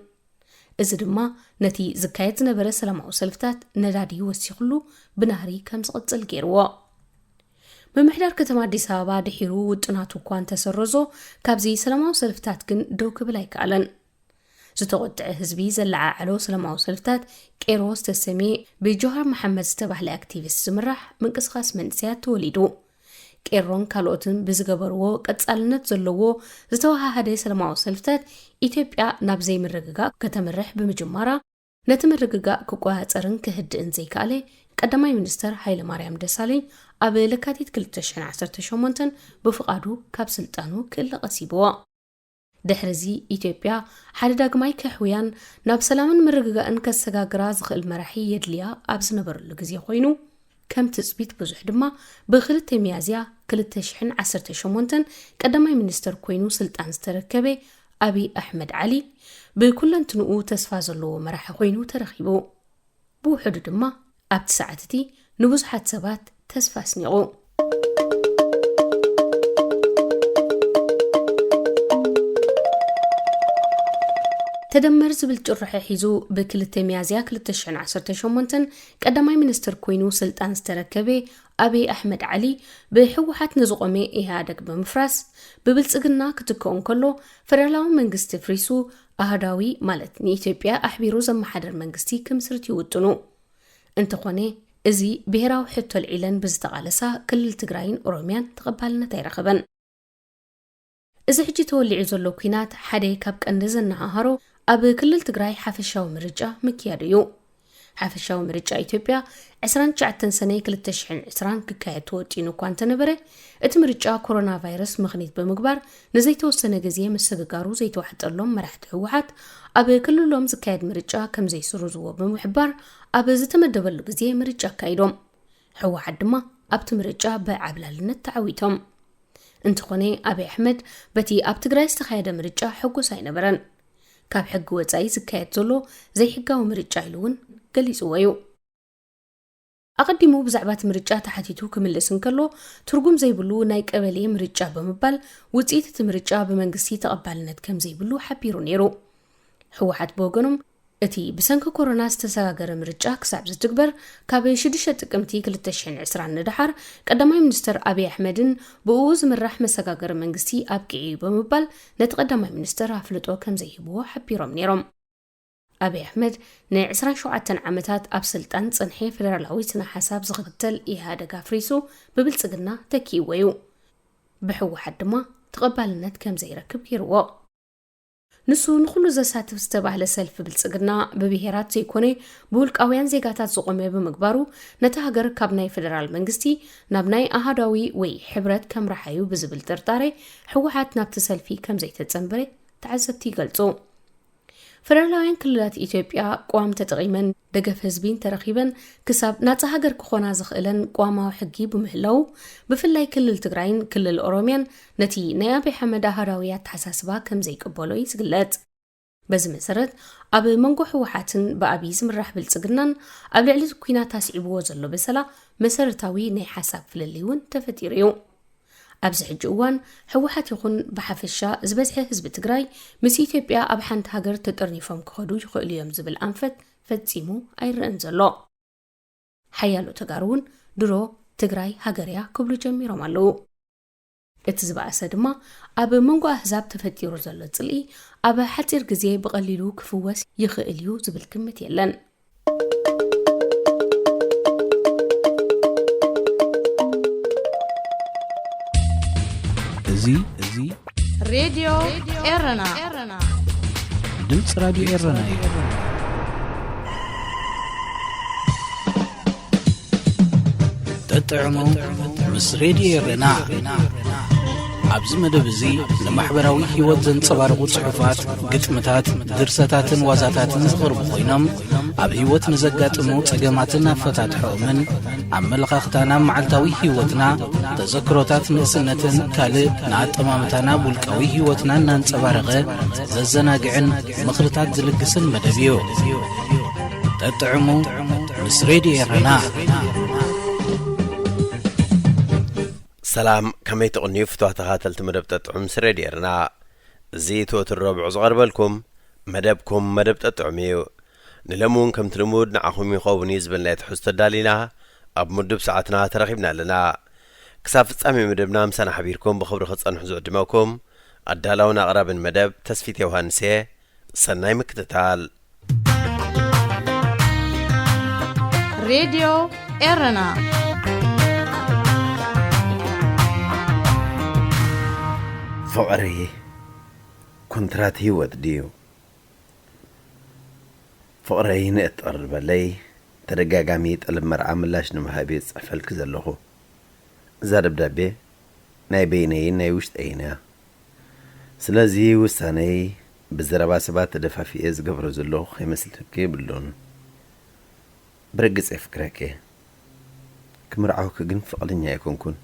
እዚ ድማ ነቲ ዝካየድ ዝነበረ ሰላማዊ ሰልፍታት ነዳዲ ወሲኹሉ ብናህሪ ከም ዝቕጽል ገይርዎ። ምምሕዳር ከተማ ኣዲስ ኣበባ ድሒሩ ውጥናቱ እኳ እንተሰረዞ፣ ካብዚ ሰላማዊ ሰልፍታት ግን ደው ክብል ኣይከኣለን። ዝተቖጥዐ ህዝቢ ዘለዓዓሎ ሰላማዊ ሰልፍታት ቄሮ ዝተሰምየ ብጆሃር መሓመድ ዝተባህለ ኣክቲቪስት ዝምራሕ ምንቅስቓስ መንእሰያት ተወሊዱ። ቄሮን ካልኦትን ብዝገበርዎ ቀጻልነት ዘለዎ ዝተወሃሃደ ሰላማዊ ሰልፍታት፣ ኢትዮጵያ ናብ ዘይምርግጋእ ከተምርሕ ብምጅማራ፣ ነቲ ምርግጋእ ክቆጻጸርን ክህድእን ዘይከኣለ ቀዳማይ ሚኒስተር ሃይለማርያም ደሳለኝ፣ ኣብ ለካቲት ክልተ ሽሕን ዓሰርተ ሸሞንተን ብፍቓዱ ካብ ስልጣኑ ክእለ ቀሲብዎ። ድሕርዚ ኢትዮጵያ ሓደ ዳግማይ ከሕውያን ናብ ሰላምን ምርግጋእን ከሰጋግራ ዝኽእል መራሒ የድልያ ኣብ ዝነበረሉ ግዜ ኮይኑ፣ ከም ትጽቢት ብዙሕ ድማ ብክልተ ሚያዝያ ክልተ ሽሕን ዓሰርተ ሸሞንተን ቀዳማይ ሚኒስተር ኮይኑ ስልጣን ዝተረከበ ኣብይ ኣሕመድ ዓሊ ብኩለንትንኡ ተስፋ ዘለዎ መራሒ ኮይኑ ተረኺቡ። ብውሕዱ ድማ ኣብቲ ሰዓት እቲ ንብዙሓት ሰባት ተስፋ ኣስኒቑ። ተደመር ዝብል ጭርሖ ሒዙ ብክልተ ሚያዝያ ክልተ ሽሕን ዓሰርተ ሸሞንተን ቀዳማይ ሚኒስትር ኮይኑ ስልጣን ዝተረከበ ኣብይ ኣሕመድ ዓሊ፣ ብህወሓት ንዝቖመ ኢህኣደግ ብምፍራስ ብብልጽግና ክትክኦ እንከሎ፣ ፈደራላዊ መንግስቲ ፍሪሱ ኣህዳዊ ማለት ንኢትዮጵያ ኣሕቢሩ ዘመሓድር መንግስቲ ክምስርት ይውጥኑ። እንተኾነ፣ እዚ ብሄራዊ ሕቶ ኣልዒለን ብዝተቓለሳ ክልል ትግራይን ኦሮምያን ተቐባልነት ኣይረኸበን። እዚ ሕጂ ተወሊዑ ዘሎ ኲናት ሓደ ካብ ቀንዲ ዘነሃሃሮ ኣብ ክልል ትግራይ ሓፈሻዊ ምርጫ ምክያዱ እዩ። ሓፈሻዊ ምርጫ ኢትዮጵያ ዕስራን ትሽዓተን ሰነ ክልተ ሽሕን ዕስራን ክካየድ ተወጢኑ እኳ እንተነበረ፣ እቲ ምርጫ ኮሮና ቫይረስ ምኽኒት ብምግባር ንዘይተወሰነ ግዜ ምስግጋሩ ዘይተዋሕጠሎም መራሕቲ ህወሓት፣ ኣብ ክልሎም ዝካየድ ምርጫ ከም ዘይስርዝዎ ብምሕባር፣ ኣብ ዝተመደበሉ ግዜ ምርጫ ኣካይዶም። ህወሓት ድማ ኣብቲ ምርጫ ብዓብላልነት ተዓዊቶም። እንተኾነ፣ ኣብይ ኣሕመድ በቲ ኣብ ትግራይ ዝተኻየደ ምርጫ ሕጉስ ኣይነበረን። ካብ ሕጊ ወጻኢ ዝካየድ ዘሎ ዘይሕጋዊ ምርጫ ኢሉ እውን ገሊጽዎ እዩ። ኣቐዲሙ ብዛዕባ እቲ ምርጫ ተሓቲቱ ክምልስ እንከሎ፣ ትርጉም ዘይብሉ ናይ ቀበሌ ምርጫ ብምባል፣ ውጽኢት እቲ ምርጫ ብመንግስቲ ተቐባልነት ከም ዘይብሉ ሓቢሩ ነይሩ። ህወሓት ብወገኖም፣ እቲ ብሰንኪ ኮሮና ዝተሰጋገረ ምርጫ ክሳብ ዝትግበር፣ ካብ ሽዱሽተ ጥቅምቲ ክልተ ሽሕን ዕስራን ንደሓር፣ ቀዳማይ ሚኒስተር ኣብይ ኣሕመድን ብእኡ ዝምራሕ መሰጋገሪ መንግስቲ ኣብቂዑ እዩ ብምባል፣ ነቲ ቀዳማይ ሚኒስተር ኣፍልጦ ከም ዘይህብዎ ሓቢሮም ነይሮም። ኣብይ ኣሕመድ ንዕስራን ሸውዓተን ዓመታት ኣብ ስልጣን ዝጸንሐ፣ ፌደራላዊ ስነ ሓሳብ ዝኽተል ኢህኣደግ ኣፍሪሱ ብብልጽግና ተኪእዎ እዩ። ብህወሓት ድማ ተቐባልነት ከም ዘይረክብ ገይርዎ። ንሱ ንኹሉ ዘሳትፍ ዝተባህለ ሰልፊ ብልጽግና ብብሄራት ዘይኮነ ብውልቃውያን ዜጋታት ዝቖመ ብምግባሩ፣ ነታ ሃገር ካብ ናይ ፌደራል መንግስቲ ናብ ናይ ኣሃዳዊ ወይ ሕብረት ከምርሓ እዩ ብዝብል ጥርጣሬ ህወሓት ናብቲ ሰልፊ ከም ዘይተጸንበረ ተዓዘብቲ ይገልጹ። ፌደራላውያን ክልላት ኢትዮጵያ ቅዋም ተጠቒመን ደገፍ ህዝቢ እንተረኺበን ክሳብ ናጻ ሃገር ክኾና ዝኽእለን ቅዋማዊ ሕጊ ብምህላዉ፣ ብፍላይ ክልል ትግራይን ክልል ኦሮምያን ነቲ ናይ ኣብይ ኣሕመድ ኣሃዳዊ ኣተሓሳስባ ከም ዘይቅበሎ እዩ ዝግለጽ። በዚ መሰረት፣ ኣብ መንጎ ህወሓትን ብኣብይ ዝምራሕ ብልጽግናን ኣብ ልዕሊ እቲ ኲናት ኣስዒብዎ ዘሎ በሰላ መሰረታዊ ናይ ሓሳብ ፍልልይ እውን ተፈጢሩ እዩ። ኣብዚ ሕጂ እዋን ህወሓት ይኹን ብሓፈሻ ዝበዝሐ ህዝቢ ትግራይ ምስ ኢትዮጵያ ኣብ ሓንቲ ሃገር ተጠርኒፎም ክኸዱ ይኽእሉ እዮም ዝብል ኣንፈት ፈጺሙ ኣይረኣን ዘሎ። ሓያሎ ተጋሩ እውን ድሮ ትግራይ ሃገር እያ ክብሉ ጀሚሮም ኣለዉ። እቲ ዝበኣሰ ድማ ኣብ መንጎ ኣህዛብ ተፈጢሩ ዘሎ ጽልኢ ኣብ ሓጺር ግዜ ብቐሊሉ ክፍወስ ይኽእል እዩ ዝብል ግምት የለን። እዚ እዚ ሬድዮ ኤረና ድምፂ ራዲዮ ኤረና እዩ። ጠጥዕሙ ምስ ሬድዮ ኤረና። ኣብዚ መደብ እዚ ንማሕበራዊ ህይወት ዘንጸባርቑ ጽሑፋት፣ ግጥምታት፣ ድርሰታትን ዋዛታትን ዝቐርቡ ኮይኖም ኣብ ህይወት ንዘጋጥሙ ጸገማትን ኣፈታትሖኦምን ኣመለኻኽታና መዓልታዊ ህይወትና፣ ተዘክሮታት ንእስነትን ካልእ ንኣጠማምታና ውልቃዊ ህይወትና እናንጸባረቐ ዘዘናግዕን ምኽርታት ዝልግስን መደብ እዩ። ጠጥዕሙ ምስ ሬድዮ ኤረና። ሰላም፣ ከመይ ትቕንዩ ፍትዋ ተኻተልቲ መደብ ጠጥዑ ምስ ሬድዮ ኤረና? እዚ ትወትር ረብዑ ዝቐርበልኩም መደብኩም መደብ ጠጥዑም እዩ። ንለሚ እውን ከምቲ ልሙድ ንዓኹም ይኸውን እዩ ዝበልናዮ ትሕዝቶ ኣዳሊና ኣብ ምዱብ ሰዓትና ተረኺብና ኣለና። ክሳብ ፍጻሜ መደብና ምሳና ሓቢርኩም ብኽብሪ ክጸንሑ ዝዕድመኩም ኣዳላውን ኣቕራብን መደብ ተስፊት ዮሃንስ እየ። ሰናይ ምክትታል። ሬድዮ ኤረና ፍቕሪ ኩንትራት ህይወት ድዩ? ፍቕረይ ንእትቐርበለይ ተደጋጋሚ ጠለብ መርዓ ምላሽ ንምሃብ እየ ዝጽሕፈልኪ ዘለኹ። እዛ ደብዳቤ ናይ በይነይን ናይ ውሽጠይን እያ። ስለዚ ውሳነይ ብዘረባ ሰባት ተደፋፊኤ ዝገብሮ ዘለኹ ከይመስለኪ የብሉን። ብርግጽ የፍቅረኪ። ክምርዓወኪ ግን ፍቓደኛ ኣይኮንኩን።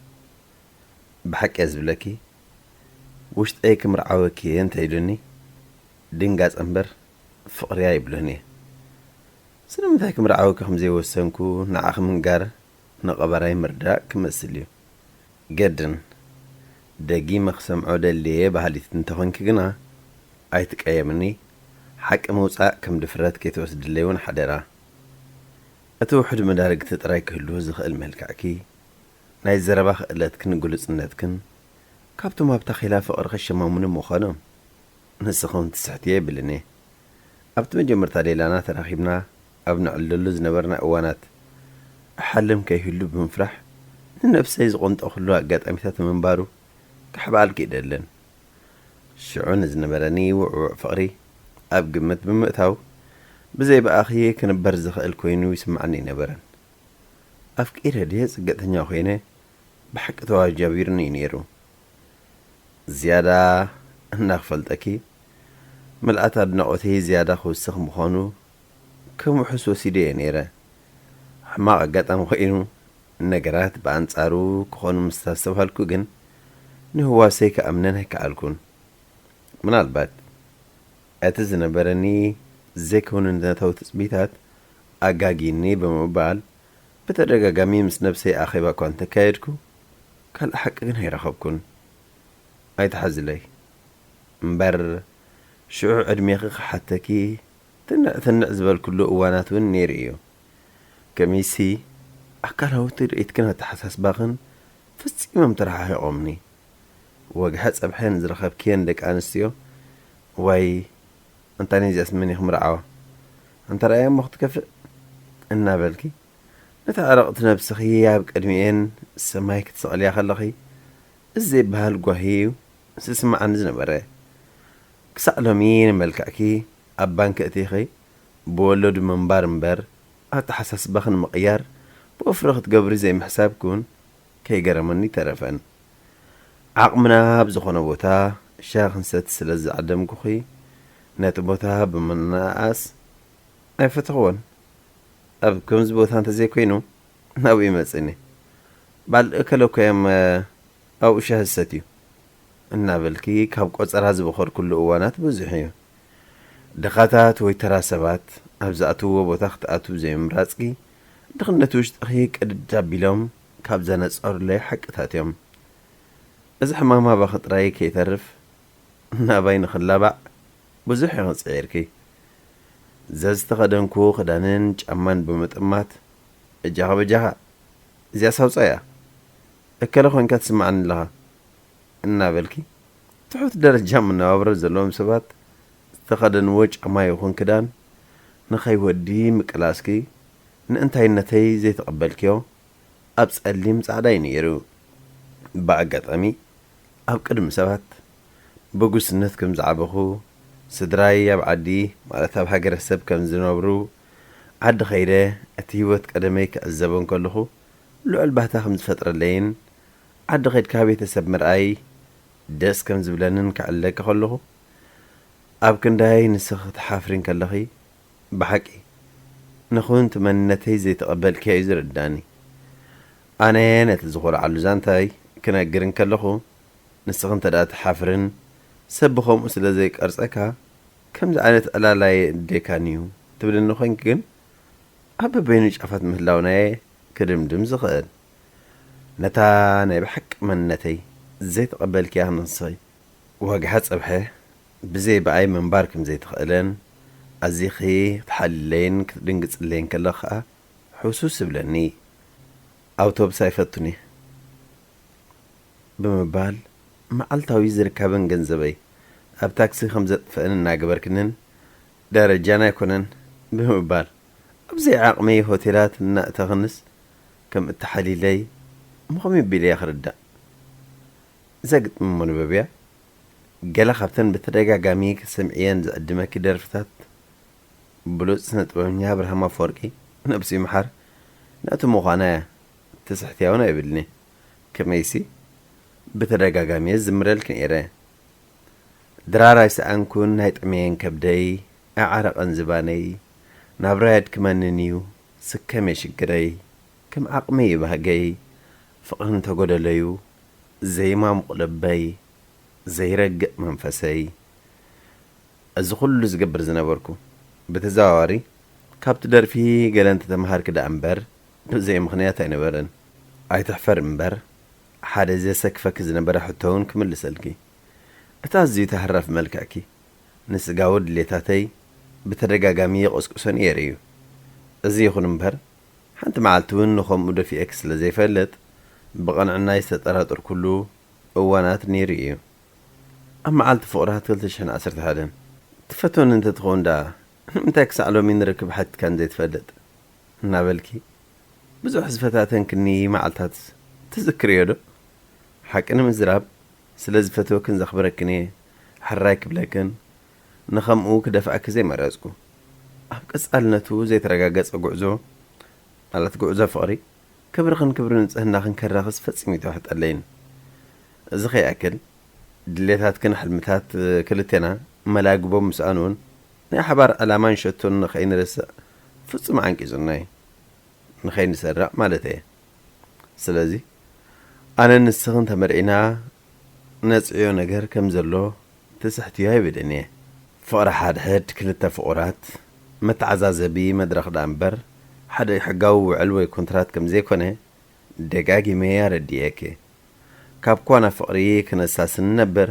ብሓቂ እየ ዝብለኪ። ውሽጠይ ክምርዓወኪ እየ እንተ ኢሉኒ ድንጋጸ እምበር ፍቕሪ ኣይብሎን እየ። ስለምንታይ ክምርዓወኪ ከም ዘይወሰንኩ ንዓኺ ምንጋር ንቐባራይ ምርዳእ ክመስል እዩ። ገድን ደጊመ ክሰምዖ ደልየ በሃሊት እንተኾንኪ ግና ኣይትቀየምኒ፣ ሓቂ ምውጻእ ከም ድፍረት ከይትወስድለይ እውን ሓደራ። እቲ ውሑድ መዳርግቲ ጥራይ ክህልዎ ዝኽእል መልክዕኪ፣ ናይ ዘረባ ክእለትክን ግሉጽነትክን ካብቶም ኣብ ታኼላ ፍቕሪ ከሸማሙኒ ምዃኖም ንስኺ እውን ትስሕቲ የብልን እየ። ኣብቲ መጀመርታ ሌላና ተራኺብና ኣብ ነዕልለሉ ዝነበርና እዋናት እሓልም ከይህሉ ብምፍራሕ ንነብሰይ ዝቖንጠኹሉ ኣጋጣሚታት ምንባሩ ከሕብኣልኪ ይደልን። ሽዑ ንዝነበረኒ ውዕዉዕ ፍቕሪ ኣብ ግምት ብምእታው ብዘይ ብኣኺ ክንበር ዝኽእል ኮይኑ ይስምዓኒ ኣይነበረን። ኣፍቂረ ድየ ጽግዕተኛ ኮይነ ብሓቂ ተዋጃቢሩኒ እዩ ነይሩ። ዝያዳ እናክፈልጠኪ ምልኣት ኣድናቖተይ ዝያዳ ክውስኽ ምዃኑ ከም ውሑስ ወሲደ እየ ነይረ። ሕማቕ ኣጋጣሚ ኮይኑ ነገራት ብኣንጻሩ ክኾኑ ምስ ኣስተብሃልኩ ግን ንህዋሰይ ክኣምነን ኣይከኣልኩን። ምናልባት እቲ ዝነበረኒ ዘይክውንነታዊ ትጽቢታት ኣጋጊኒ ብምባል ብተደጋጋሚ ምስ ነብሰይ ኣኼባ እኳ እንተካየድኩ ካልእ ሓቂ ግን ኣይረኸብኩን። ኣይትሓዝለይ እምበር ሽዑ ዕድሜኺ ክሓተኪ ትንዕ ትንዕ ዝበልኩሉ እዋናት እውን ነይሩ እዩ። ከመይሲ ኣካላዊ ትርኢትክን ኣተሓሳስባኽን ፈጺሞም ተረሓሒቖምኒ። ወግሐ ጸብሐ ንዝረኸብክየን ደቂ ኣንስትዮ ዋይ ኣንታ ነዚኣስ መን እዩ ክምርዓዋ? ኣንታ ረኣያ እሞ ክትከፍእ እናበልኪ ነታ ዕርቕቲ ነብስኺ ኣብ ቅድሚኤን ሰማይ ክትሰቕልያ ከለኺ እዚ ዘይበሃል ጓሂ እዩ ዝስምዓኒ ዝነበረ። ክሳዕ ሎሚ ንመልክዕኪ ኣብ ባንኪ እቲኺ ብወለዱ ምንባር እምበር ኣተሓሳስባኺ ንምቕያር ብወፍሪ ክትገብሪ ዘይምሕሳብኪ እውን ከይገረመኒ ኣይተረፈን። ዓቕምና ኣብ ዝኾነ ቦታ ሻሂ ክንሰቲ ስለ ዝዓደምኩኺ ነቲ ቦታ ብምንኣኣስ ኣይፈተኽዎን። ኣብ ከምዚ ቦታ እንተዘይኮይኑ ናብኡ ይመጽእን እየ። በዓል እከለ እኮ እዮም ኣብኡ ሻሂ ዝሰትዩ እናበልኪ ካብ ቆጸራ ዝበኸርኩሉ እዋናት ብዙሕ እዩ። ድኻታት ወይ ተራ ሰባት ኣብ ዝኣትውዎ ቦታ ክትኣትዊ ዘይምምራጽኪ ድኽነት ውሽጥኺ ቅድድ ኣቢሎም ካብ ዘነጸሩለይ ሓቅታት እዮም። እዚ ሕማም ኣባኺ ጥራይ ከይተርፍ ናባይ ንኽላባዕ ብዙሕ ኢኺ ጽዒርኪ። ዘዝተኸደንኩ ክዳንን ጫማን ብምጥማት፣ "እጃኻ በጃኻ፣ እዚኣስ ኣውጻያ፣ እከለ ኮንካ ትስምዓኒ ኣለኻ" እናበልኪ፣ ትሑት ደረጃ መነባብሮ ዘለዎም ሰባት ዝተኸደንዎ ጫማ ይኹን ክዳን ንኸይወዲ ምቅላስኪ፣ ንእንታይነተይ ዘይተቐበልክዮ ኣብ ጸሊም ጻዕዳ እዩ ነይሩ። ብኣጋጣሚ ኣብ ቅድሚ ሰባት ብጉስነት ከም ዝዓበኹ፣ ስድራይ ኣብ ዓዲ፣ ማለት ኣብ ሃገረሰብ ከም ዝነብሩ፣ ዓዲ ኸይደ እቲ ህይወት ቀደመይ ክዕዘቦ እንከለኹ ልዑል ባህታ ከም ዝፈጥረለይን፣ ዓዲ ኸድካ ቤተሰብ ምርኣይ ደስ ከም ዝብለንን ክዕለኪ ከለኹ፣ ኣብ ክንዳይ ንስኺ ክትሓፍሪ እንከለኺ፣ ብሓቂ ንኹን እቲ መንነተይ ዘይተቐበልክዮ እዩ ዝርዳኒ። ኣነ ነቲ ዝኾርዓሉ ዛንታይ ክነግር እንከለኹ፣ ንስኺ እንተ ደኣ ትሓፍርን ሰብ ብኸምኡ ስለ ዘይቀርጸካ፣ ከምዚ ዓይነት ዕላል ኣየድልየካን እዩ ትብልኒ ኮይንኪ ግን፣ ኣብ በበይኑ ጫፋት ምህላውናየ ክድምድም ዝኽእል። ነታ ናይ ብሓቂ መንነተይ ዘይተቐበልክያ ንስኺ፣ ወግሐ ጸብሐ ብዘይ ብኣይ ምንባር ከም ዘይትኽእልን፣ ኣዚኺ ክትሓልለይን ክትድንግጽለይን ከለኺ ከኣ ሕውስውስ ይብለኒ። ኣውቶቡስ ኣይፈቱን እየ ብምባል፣ መዓልታዊ ዝርካብን ገንዘበይ ኣብ ታክሲ ከም ዘጥፍእን እናገበርክንን፣ ደረጃን ኣይኮነን ብምባል፣ ኣብ ዘይዓቕመይ ሆቴላት እናእተኽንስ ከም እተሓሊለይ ምኸም ቢለ እየ ክርዳእ። እዛ ግጥሚ መንበብያ፣ ገለ ካብተን ብተደጋጋሚ ክትሰምዕየን ዝዕድመኪ ደርፍታት ብሉጽ ስነ ጥበበኛ ኣብርሃም ኣፈወርቂ፣ ነብሱ ይምሓር፣ ናቱ ምዃና እያ። ትስሕትያ እውን ኣይብልኒ። ከመይሲ፣ ብተደጋጋሚ እየ ዝዝምረልኪ ነይረ። ድራር ኣይሰኣንኩን ናይ ጠመየን ከብደይ፣ ኣዓረቐን ዝባነይ፣ ናብራ የድክመንን እዩ ስከም የሽግረይ፣ ከም ዓቕመይ እዩ ባህገይ፣ ፍቕሪ እንተጎደለዩ ዘይማሙቕ ልበይ፣ ዘይረግእ መንፈሰይ። እዚ ኩሉ ዝገብር ዝነበርኩ፣ ብተዘዋዋሪ ካብቲ ደርፊ ገለ እንተተምሃርኪ ደኣ እምበር ብዘይ ምኽንያት ኣይነበረን። ኣይትሕፈር እምበር፣ ሓደ ዘሰክፈኪ ዝነበረ ሕቶ እውን ክምልሰልኪ። እቲ ኣዝዩ ተሃራፊ መልክዕኪ ንስጋዊ ድሌታተይ ብተደጋጋሚ ይቕስቅሶ ነይሩ እዩ። እዚ ይኹን እምበር፣ ሓንቲ መዓልቲ እውን ንኸምኡ ደፊኤኪ ስለ ዘይፈልጥ፣ ብቕንዕናይ ዝተጠራጠርኩሉ እዋናት ነይሩ እዩ። ኣብ መዓልቲ ፍቕራት ክልተ ሽሕን ዓሰርተ ሓደን፣ "ትፈትወኒ እንተትኸውን ደኣ፣ ንምንታይ ክሳዕ ሎሚ ንርክብ ሓቲትካኒ ዘይትፈልጥ?" እናበልኪ ብዙሕ ዝፈታተንክኒ መዓልታት ትዝክርዮ ዶ? ሓቂ ንምዝራብ፣ ስለ ዝፈትወክን ዘኽብረክን እየ ሕራይ ክብለክን ንኸምኡ ክደፍኣኪ ዘይመረጽኩ። ኣብ ቀጻልነቱ ዘይተረጋገጸ ጉዕዞ፣ ማለት ጉዕዞ ፍቕሪ፣ ክብርኽን ክብሪ ንጽህናኽን ከራኽስ ፈጺሙ ኣይተዋሕጠለይን። እዚ ከይኣክል፣ ድሌታትክን ሕልምታት ክልቴና መላግቦም ምስኣኑን ናይ ሓባር ዕላማን ሸቶን ንኸይንርስዕ ፍጹም ዓንቂጹና እዩ። ንኸይንሰርዕ ማለት እየ። ስለዚ ኣነን ንስኽን ተመርዒና ነጽዕዮ ነገር ከም ዘሎ ትስሕትዮ ኣይብልን እየ። ፍቕሪ ሓድሕድ ክልተ ፍቑራት መተዓዛዘቢ መድረኽ ደኣ እምበር፣ ሓደ ሕጋዊ ውዕል ወይ ኮንትራት ከም ዘይኮነ ደጋጊመ ኣረዲኤኪ። ካብ ኳና ፍቕሪ ክነሳስን ነበር፣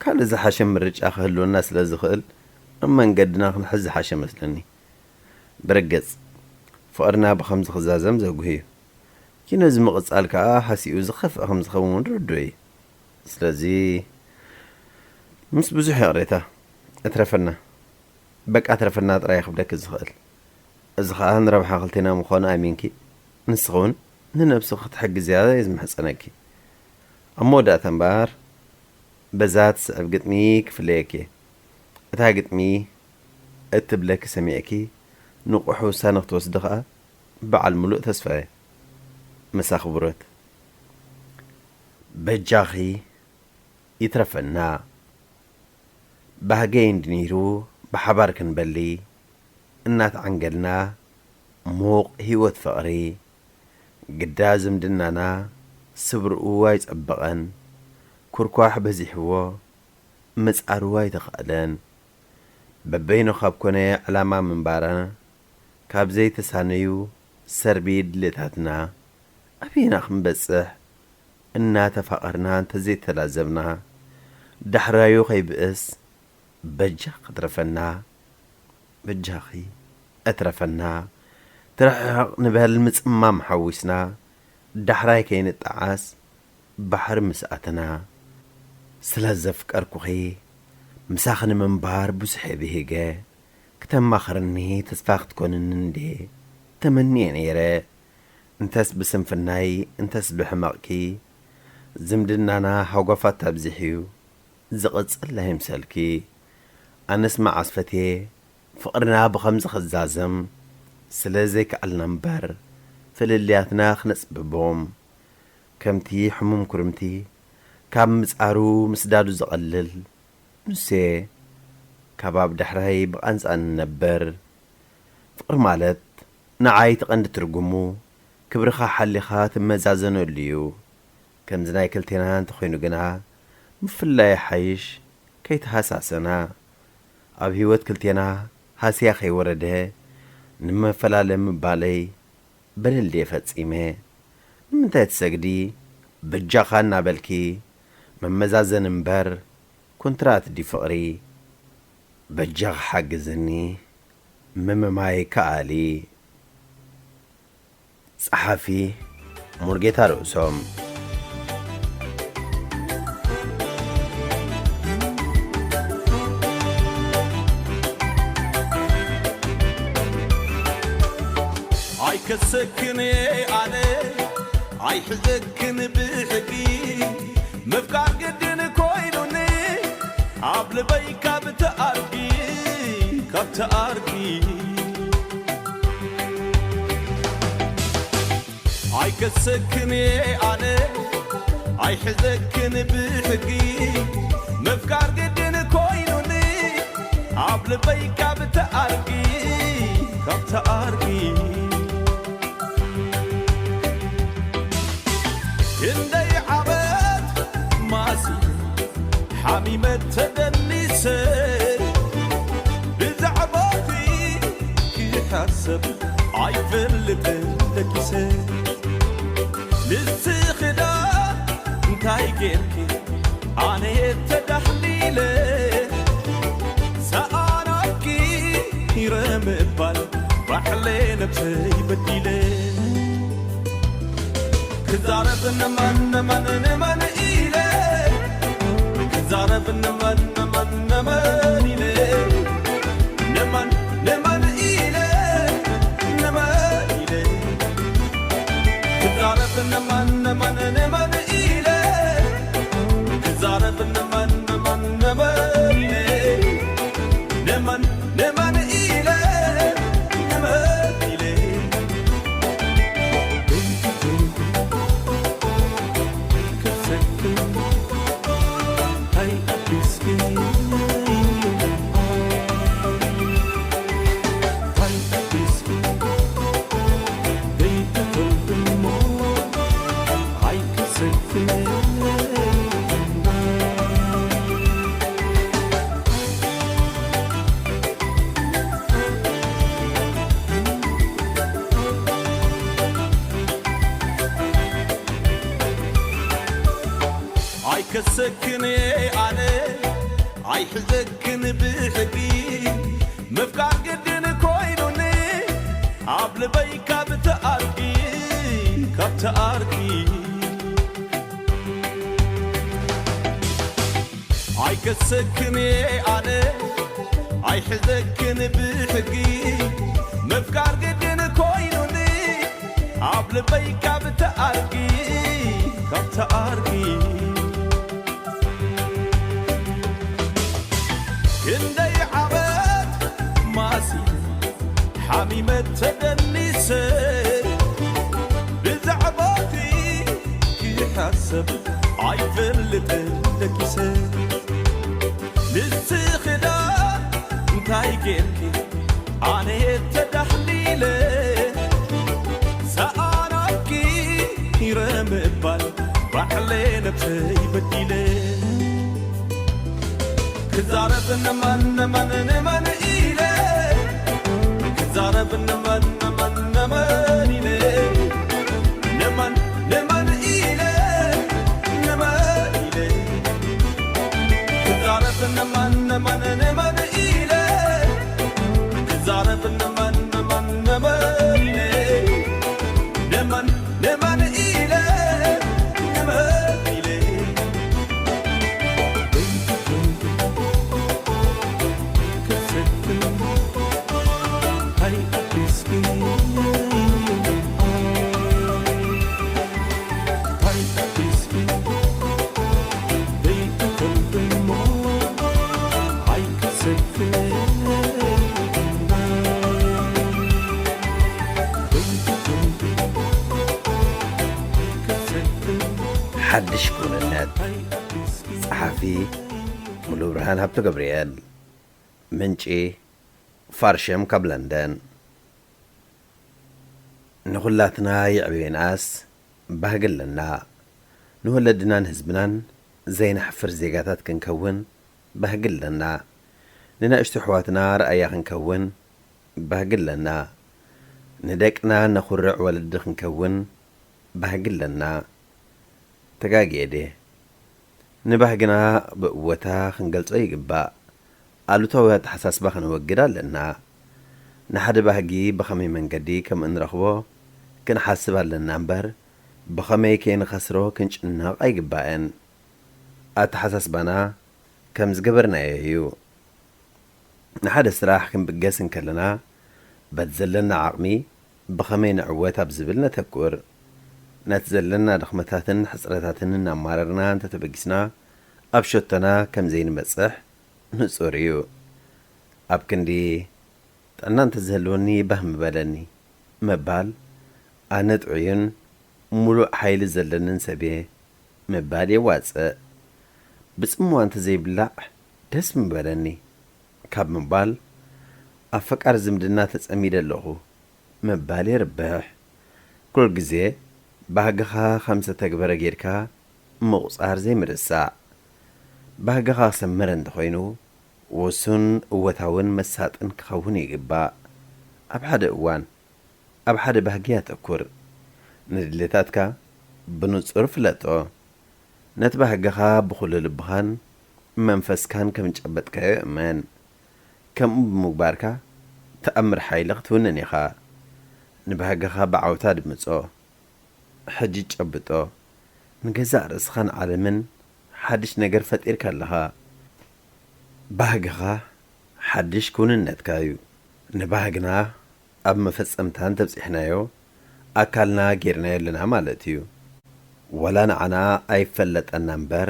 ካልእ ዝሓሸ ምርጫ ክህልወና ስለ ዝኽእል፣ ኣብ መንገድና ክንሕዝ ዝሓሸ መስለኒ። ብርግጽ፣ ፍቕርና ብኸምዚ ክዛዘም ዘጉሂ እዩ። ኪኖ እዚ ምቕጻል ከኣ ሃሲኡ ዝኸፍአ ከም ዝኸውን ርዱእ እዩ። ስለዚ፣ ምስ ብዙሕ ይቕሬታ፣ እትረፈና፣ በቃ እትረፈና ጥራይ ክብለኪ ዝኽእል። እዚ ኸኣ ንረብሓ ክልቴና ምዃኑ ኣሚንኪ፣ ንስኺ እውን ንነብስኺ ክትሕግዝያ እየ ዝምሕጸነኪ። ኣብ መወዳእታ እምበኣር፣ በዛ ትስዕብ ግጥሚ ክፍለየኪ እየ። እታ ግጥሚ እትብለኪ ሰሚዕኪ፣ ንቑሕ ውሳነ ክትወስዲ ኸኣ በዓል ምሉእ ተስፋ እየ። ምስ ኣኽብሮት። በጃኺ ይትረፈና። ባህገይ እንዲ ነይሩ ብሓባር ክንበሊ እናተዓንገልና፣ ምዉቕ ህይወት ፍቕሪ፣ ግዳ ዝምድናና ስብርኡ ኣይጸበቐን፣ ኩርኳሕ በዚሕዎ ምጻሩ ኣይተኻእለን። በበይኑ ካብ ኮነ ዕላማ ምንባርና ካብ ዘይተሳነዩ ሰርቢ ድሌታትና ኣበየና ክንበጽሕ እናተፋቐርና እንተዘይተላዘብና፣ ዳሕራዩ ከይብእስ በጃ ክትረፈና፣ በጃኺ እትረፈና፣ ትርሕቕ ንበል ምጽማም ሓዊስና፣ ዳሕራይ ከይንጠዓስ ባሕሪ ምስ ኣተና። ስለ ዘፍቀርኩኺ ምሳኺ ንምንባር ብዙሕ እየ ብሂገ፣ ክተማኽርኒ ተስፋ ክትኮንኒ እንድየ ተመንየ ነይረ። እንተስ ብስንፍናይ እንተስ ብሕመቕኪ፣ ዝምድናና ሃጓፋት ኣብዚሕ'ዩ ዝቕጽል ኣይምሰልኪ። ኣነስ መዓስ ፈትየ ፍቕርና ብኸምዚ ክዛዘም፣ ስለ ዘይከኣልና እምበር ፍልልያትና ክነጽብቦም። ከምቲ ሕሙም ኩርምቲ ካብ ምጻሩ ምስዳዱ ዝቐልል፣ ንሱየ ካብ ኣብ ዳሕራይ ብቓንጻ ንነበር። ፍቕሪ ማለት ንዓይ እቲ ቀንዲ ትርጉሙ፣ ክብርኻ ሓሊኻ ትመዛዘነሉ እዩ። ከምዚ ናይ ክልቴና እንተኾይኑ ግና፣ ምፍላይ ይሓይሽ፣ ከይተሃሳሰና። ኣብ ህይወት ክልቴና ሃስያ ከይወረደ፣ ንመፈላለ ምባለይ በደል ድየ ፈጺመ? ንምንታይ ትሰግዲ? በጃኻ እናበልኪ፣ መመዛዘኒ እምበር፣ ኮንትራት ድዩ ፍቕሪ? በጃኺ ሓግዝኒ፣ ምምማይ ከኣሊ። ጸሓፊ፣ ሙሉጌታ ርእሶም። ኣይከሰክን እየ ኣነ፣ ኣይሕዘክን ብሕጊ፣ ምፍቃር ግድን ኮይኑኒ፣ ኣብ ልበይ ካብ ተኣርጊ፣ ካብ ተኣርጊ። ኣይከሰክን እየ ኣነ፣ ኣይሕዘክን ብሕጊ፣ ምፍቃር ግድን ኮይኑኒ፣ ኣብ ልበይ ካብ ተኣርጊ፣ ካብ ተኣርጊ። ክንደይ ዓመት ማሲ ሓሚመ ተደኒሰ፣ ብዛዕባኺ ክሓሰብ ኣይፈልጥን ደቂሰ። ንስኺ ዳ እንታይ ጌርኪ ኣነ ተዳሕሊለ፣ ሰኣናኪ ይረ ምባል ባዕለ ነብሰይ በዲለ። ክዛረብ ንመን ንመን ንመን ኢለ፣ ክዛረብ ንመን ንመን ንመን ኢለ፣ ንመን ንመን ኢለ፣ ንመን ኢለ። ክዛረብ ንመን ንመን ንመን ኢለ፣ ክዛረብ ንመን ንመን ንመን ኢለ፣ ንመን ንመን ኢለ፣ ንመን ኢለ። ኣይከሰክን እየ ኣነ፣ ኣይሕዘክን ብሕጊ፣ ምፍቃር ግድን ኮይኑኒ፣ ኣብ ልበይ ካብ ተኣርጊ፣ ካብ ተኣርጊ። ኣይከሰክን እየ ኣነ፣ ኣይሕዘክን ብሕጊ፣ ምፍቃር ግድን ኮይኑኒ፣ ኣብ ልበይ ካብ ተኣርጊ፣ ካብ ተኣርጊ። ክንደይ ዓመት ማሲ ሓሚመ ተደኒሰ፣ ብዛዕባኺ ክሓሰብ ኣይፈልጥን ደቂሰ። ንስኺ ዳ እንታይ ጌርኪ ኣነ ተዳሕሊለ፣ ሰኣናኪ ይረ ምባል ባዕለ ነብሰይ በዲለ። ክዛረብ ንመን ንመን ንመን ኢለ፣ ክዛረብ ንመን ንመን ንመን ኢለ፣ ንመን ንመን ኢለ፣ ሓድሽ ክውንነት። ጸሓፊ ሙሉ ብርሃን ሃብተ ገብርኤል። ምንጪ ፋርሸም ካብ ለንደን። ንኹላትና ይዕበየናስ ባህጊ ኣለና። ንወለድናን ህዝብናን ዘይነሕፍር ዜጋታት ክንከውን ባህጊ ኣለና። ንናእሽቱ ኣሕዋትና ረኣያ ክንከውን ባህጊ ኣለና። ንደቅና ነኹርዕ ወለዲ ክንከውን ባህጊ ኣለና። ተጋግየ ድየ? ንባህግና ብእወታ ክንገልጾ ይግባእ። ኣሉታዊ ኣተሓሳስባ ከነወግድ ኣለና። ንሓደ ባህጊ ብኸመይ መንገዲ ከም እንረኽቦ ክንሓስብ ኣለና እምበር፣ ብኸመይ ከይንኸስሮ ክንጭነቕ ኣይግባእን። ኣተሓሳስባና ከም ዝገበርናዮ እዩ። ንሓደ ስራሕ ክንብገስ እንከለና፣ በቲ ዘለና ዓቕሚ ብኸመይ ንዕወት ኣብ ዝብል ነተኩር። ነቲ ዘለና ድኽመታትን ሕጽረታትን እናማረርና እንተተበጊስና፣ ኣብ ሸቶና ከም ዘይንበጽሕ ንጹር እዩ። ኣብ ክንዲ "ጥዕና እንተዝህልወኒ ባህ ምበለኒ" ምባል፣ "ኣነ ጥዑይን ምሉእ ሓይሊ ዘለንን ሰብ እየ" ምባል የዋጽእ። "ብጽምዋ እንተዘይብላዕ ደስ ምበለኒ" ካብ ምባል፣ "ኣብ ፈቃር ዝምድና ተጸሚደ ኣለኹ" ምባል የርብሕ። ኩሉ ግዜ ባህግኻ ከም ዝተግበረ ጌርካ ምቑጻር ዘይምርሳዕ። ባህግኻ ክሰምር እንተኾይኑ፣ ውሱን፣ እወታውን መሳጥን ክኸውን ይግባእ። ኣብ ሓደ እዋን፣ ኣብ ሓደ ባህጊ ኣተኩር። ንድሌታትካ ብንጹር ፍለጦ። ነቲ ባህግኻ ብኹሉ ልብኻን መንፈስካን ከም ዝጨበጥካዮ እመን። ከምኡ ብምግባርካ፣ ተኣምር ሓይሊ ክትውንን ኢኻ። ንባህግኻ ብዓውታ ድምጾ። ሕጂ ጨብጦ። ንገዛእ ርእስኻን ዓለምን ሓድሽ ነገር ፈጢርካ ኣለኻ። ባህግኻ ሓድሽ ክውንነትካ እዩ። ንባህግና ኣብ መፈጸምታ እንተብጺሕናዮ፣ ኣካልና ጌርናዮ ኣለና ማለት እዩ። ወላ ንዓና ኣይፈለጠና እምበር፣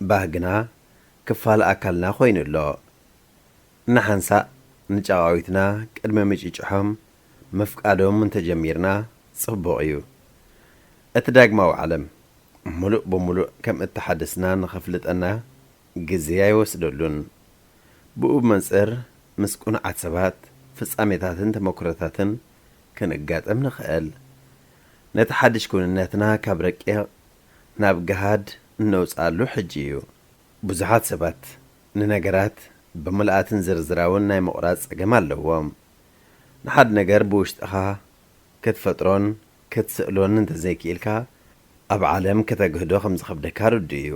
ባህግና ክፋል ኣካልና ኮይኑ ኣሎ። ንሓንሳእ ንጨቓዊትና ቅድሚ ምጭጭሖም ምፍቃዶም እንተጀሚርና ጽቡቕ እዩ። እቲ ዳግማዊ ዓለም ምሉእ ብምሉእ ከም እተሓደስና ንኸፍልጠና ግዜ ኣይወስደሉን። ብኡ ብመንጽር ምስ ቅኑዓት ሰባት፣ ፍጻሜታትን ተመክሮታትን ክንጋጠም ንኽእል። ነቲ ሓድሽ ክውንነትና ካብ ረቂቕ ናብ ገሃድ እነውጽኣሉ ሕጂ እዩ። ብዙሓት ሰባት ንነገራት ብምልኣትን ዝርዝራውን ናይ ምቑራጽ ጸገም ኣለዎም። ንሓደ ነገር ብውሽጥኻ ክትፈጥሮን ክትስእሎን እንተዘይክኢልካ፣ ኣብ ዓለም ከተግህዶ ከም ዝኸብደካ ርዱእ እዩ።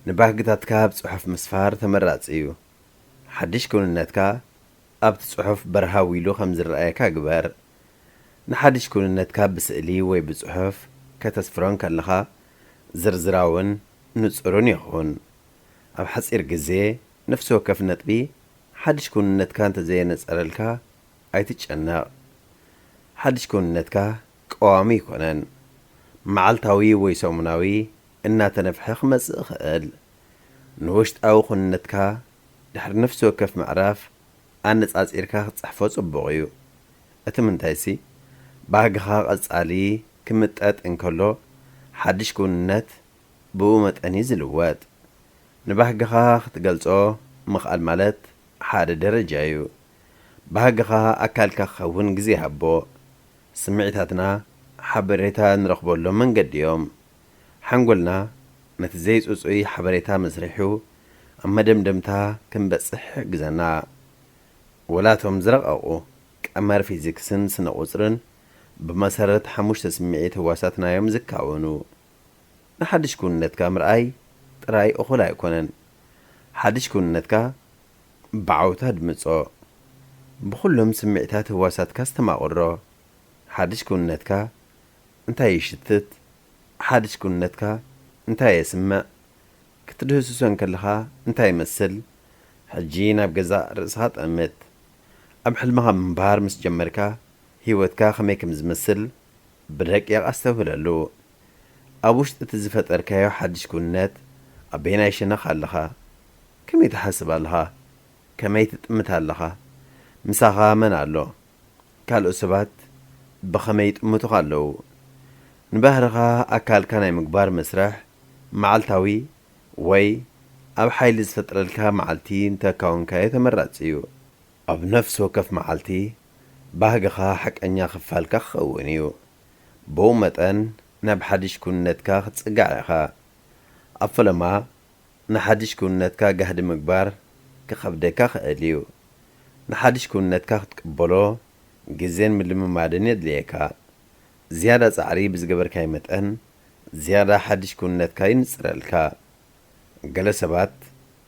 ንባህግታትካ ኣብ ጽሑፍ ምስፋር ተመራጺ እዩ። ሓድሽ ክውንነትካ ኣብቲ ጽሑፍ በርሃው ኢሉ ከም ዝረኣየካ ግበር። ንሓድሽ ክውንነትካ ብስእሊ ወይ ብጽሑፍ ከተስፍሮ እንከለኻ፣ ዝርዝራውን ንጹርን ይኹን። ኣብ ሓጺር ግዜ፣ ነፍሲ ወከፍ ነጥቢ ሓድሽ ክውንነትካ እንተዘየነጸረልካ፣ ኣይትጨነቕ። ሓድሽ ክውንነትካ ቀዋሚ ኣይኮነን። መዓልታዊ ወይ ሰሙናዊ እናተነፍሐ ክመጽእ ይኽእል። ንውሽጣዊ ክውንነትካ ድሕሪ ነፍሲ ወከፍ ምዕራፍ ኣነጻጺርካ ክትጽሕፎ ጽቡቕ እዩ። እቲ ምንታይሲ፣ ባህግኻ ቀጻሊ ክምጠጥ እንከሎ፣ ሓድሽ ክውንነት ብኡ መጠን እዩ ዝልወጥ። ንባህግኻ ክትገልጾ ምኽኣል ማለት ሓደ ደረጃ እዩ። ባህግኻ ኣካልካ ክኸውን ግዜ ሃቦ። ስምዒታትና ሓበሬታ ንረኽበሎም መንገዲ እዮም። ሓንጎልና ነቲ ዘይጽጹይ ሓበሬታ መስሪሑ ኣብ መደምደምታ ክንበጽሕ ይሕግዘና። ወላ እቶም ዝረቐቑ ቀመር ፊዚክስን ስነ ቁጽርን ብመሰረት ሓሙሽተ ስምዒት ህዋሳትና እዮም ዝካወኑ። ንሓድሽ ክውንነትካ ምርኣይ ጥራይ እኹል ኣይኮነን። ሓድሽ ክውንነትካ ብዓውታ ድምጾ። ብኹሎም ስምዒታት ህዋሳትካ ኣስተማቕሮ። ሓድሽ ክውንነትካ እንታይ ይሽትት? ሓድሽ ክውንነትካ እንታይ የስምዕ? ክትድህስሶ እንከለኻ እንታይ ይመስል? ሕጂ ናብ ገዛእ ርእስኻ ጠምት። ኣብ ሕልምኻ ምንባር ምስ ጀመርካ፣ ህይወትካ ከመይ ከም ዝመስል ብደቂቕ ኣስተብህለሉ። ኣብ ውሽጢ እቲ ዝፈጠርካዮ ሓድሽ ክውንነት፣ ኣበየናይ ሸነኽ ኣለኻ? ከመይ ትሓስብ ኣለኻ? ከመይ ትጥምት ኣለኻ? ምሳኻ መን ኣሎ? ካልኦት ሰባት ብኸመይ ይጥምቱኻ ኣለዉ? ንባህርኻ ኣካልካ ናይ ምግባር መስርሕ መዓልታዊ ወይ ኣብ ሓይሊ ዝፈጥረልካ መዓልቲ እንተካውንካዮ ተመራጺ እዩ። ኣብ ነፍሲ ወከፍ መዓልቲ ባህግኻ ሓቀኛ ክፋልካ ክኸውን እዩ። ብኡ መጠን ናብ ሓድሽ ክውንነትካ ክትጽጋዕ ኢኻ። ኣብ ፈለማ ንሓድሽ ክውንነትካ ጋህዲ ምግባር ክኸብደካ ክእል እዩ። ንሓድሽ ክውንነትካ ክትቅበሎ ግዜን ምልምማድን የድልየካ። ዝያዳ ጻዕሪ ብዝገበርካዮ መጠን ዝያዳ ሓድሽ ክውንነትካ ይንጽረልካ። ገለ ሰባት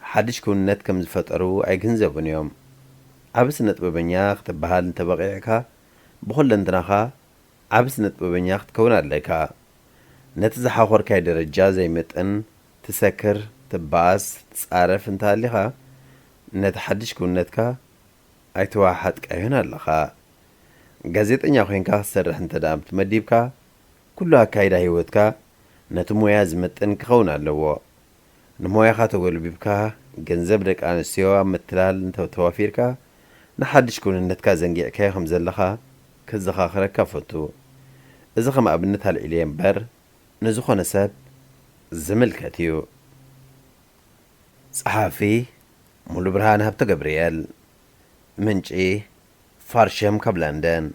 ሓድሽ ክውንነት ከም ዝፈጠሩ ኣይግንዘቡን እዮም። ዓቢ ስነ ጥበበኛ ክትበሃል እንተበቒዕካ ብኹለንትናኻ ዓቢ ስነ ጥበበኛ ክትከውን ኣለካ። ነቲ ዝሓኾርካዮ ደረጃ ዘይምጥን ትሰክር፣ ትበኣስ፣ ትጻረፍ እንተሃሊኻ ነቲ ሓድሽ ክውንነትካ ኣይተወሓሓጥካዮን ኣለኻ። ጋዜጠኛ ኮይንካ ክትሰርሕ እንተ ደኣ ተመዲብካ ኩሉ ኣካይዳ ህይወትካ ነቲ ሞያ ዝምጥን ክኸውን ኣለዎ። ንሞያኻ ተጎልቢብካ ገንዘብ ደቂ ኣንስትዮ ኣብ ምትላል እንተ ተዋፊርካ ንሓድሽ ክውንነትካ ዘንጊዕካዮ ከም ዘለኻ ከዘኻኽረካ ፈቱ። እዚ ከም ኣብነት ኣልዒለዮ እምበር ንዝኾነ ሰብ ዝምልከት እዩ። ጸሓፊ ሙሉ ብርሃን ሃብተ ገብርኤል። ምንጪ ፋርሸም ካብ ለንደን።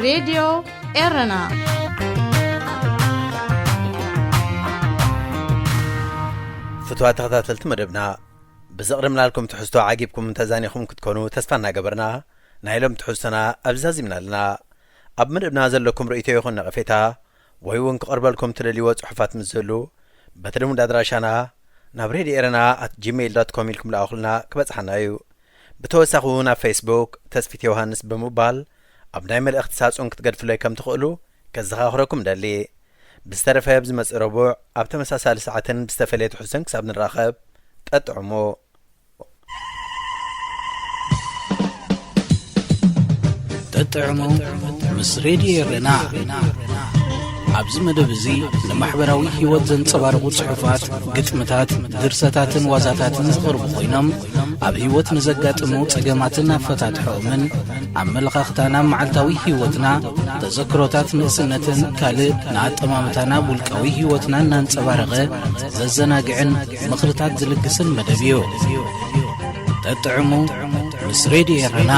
ሬድዮ ኤረና። ፍትዋ ተኸታተልቲ መደብና፣ ብዘቕርብናልኩም ትሕዝቶ ዓጊብኩም ተዛኒኹም ክትኮኑ ተስፋ እናገበርና ናይ ሎም ትሕዝቶና ኣብዛዚምና ኣለና። ኣብ መደብና ዘለኩም ርእይቶ ይኹን ነቐፌታ ወይ እውን ክቐርበልኩም ትደልይዎ ጽሑፋት ምስ ዘሉ በቲ ልሙድ ኣድራሻና ናብ ሬድዮ ኤረና ኣት ጂሜይል ዶት ኮም ኢልኩም ለኣኹልና ክበጽሓና እዩ። ብተወሳኺ እውን ኣብ ፌስቡክ ተስፊት ዮሃንስ ብምባል ኣብ ናይ መልእኽቲ ሳጹን ክትገድፍለይ ከም ትኽእሉ ከዘኻኽረኩም ደሊ። ብዝተረፈ ብዝመጽእ ረቡዕ ኣብ ተመሳሳሊ ሰዓትን ብዝተፈለየ ትሕዝቶን ክሳብ ንራኸብ ጠጥዕሙ። ጠጥዕሙ ምስ ሬድዮ ኤረና። ኣብዚ መደብ እዚ ንማሕበራዊ ህይወት ዘንጸባርቑ ጽሑፋት፣ ግጥምታት፣ ድርሰታትን ዋዛታትን ዝቐርቡ ኮይኖም ኣብ ህይወት ንዘጋጥሙ ጸገማትን ኣፈታትሖኦምን ኣመለኻኽታና መዓልታዊ ህይወትና፣ ተዘክሮታት ንእስነትን ካልእ ንኣጠማምታና ውልቃዊ ህይወትና እናንጸባረቐ ዘዘናግዕን ምኽርታት ዝልግስን መደብ እዩ። ጠጥዕሙ ምስ ሬድዮ ኤረና።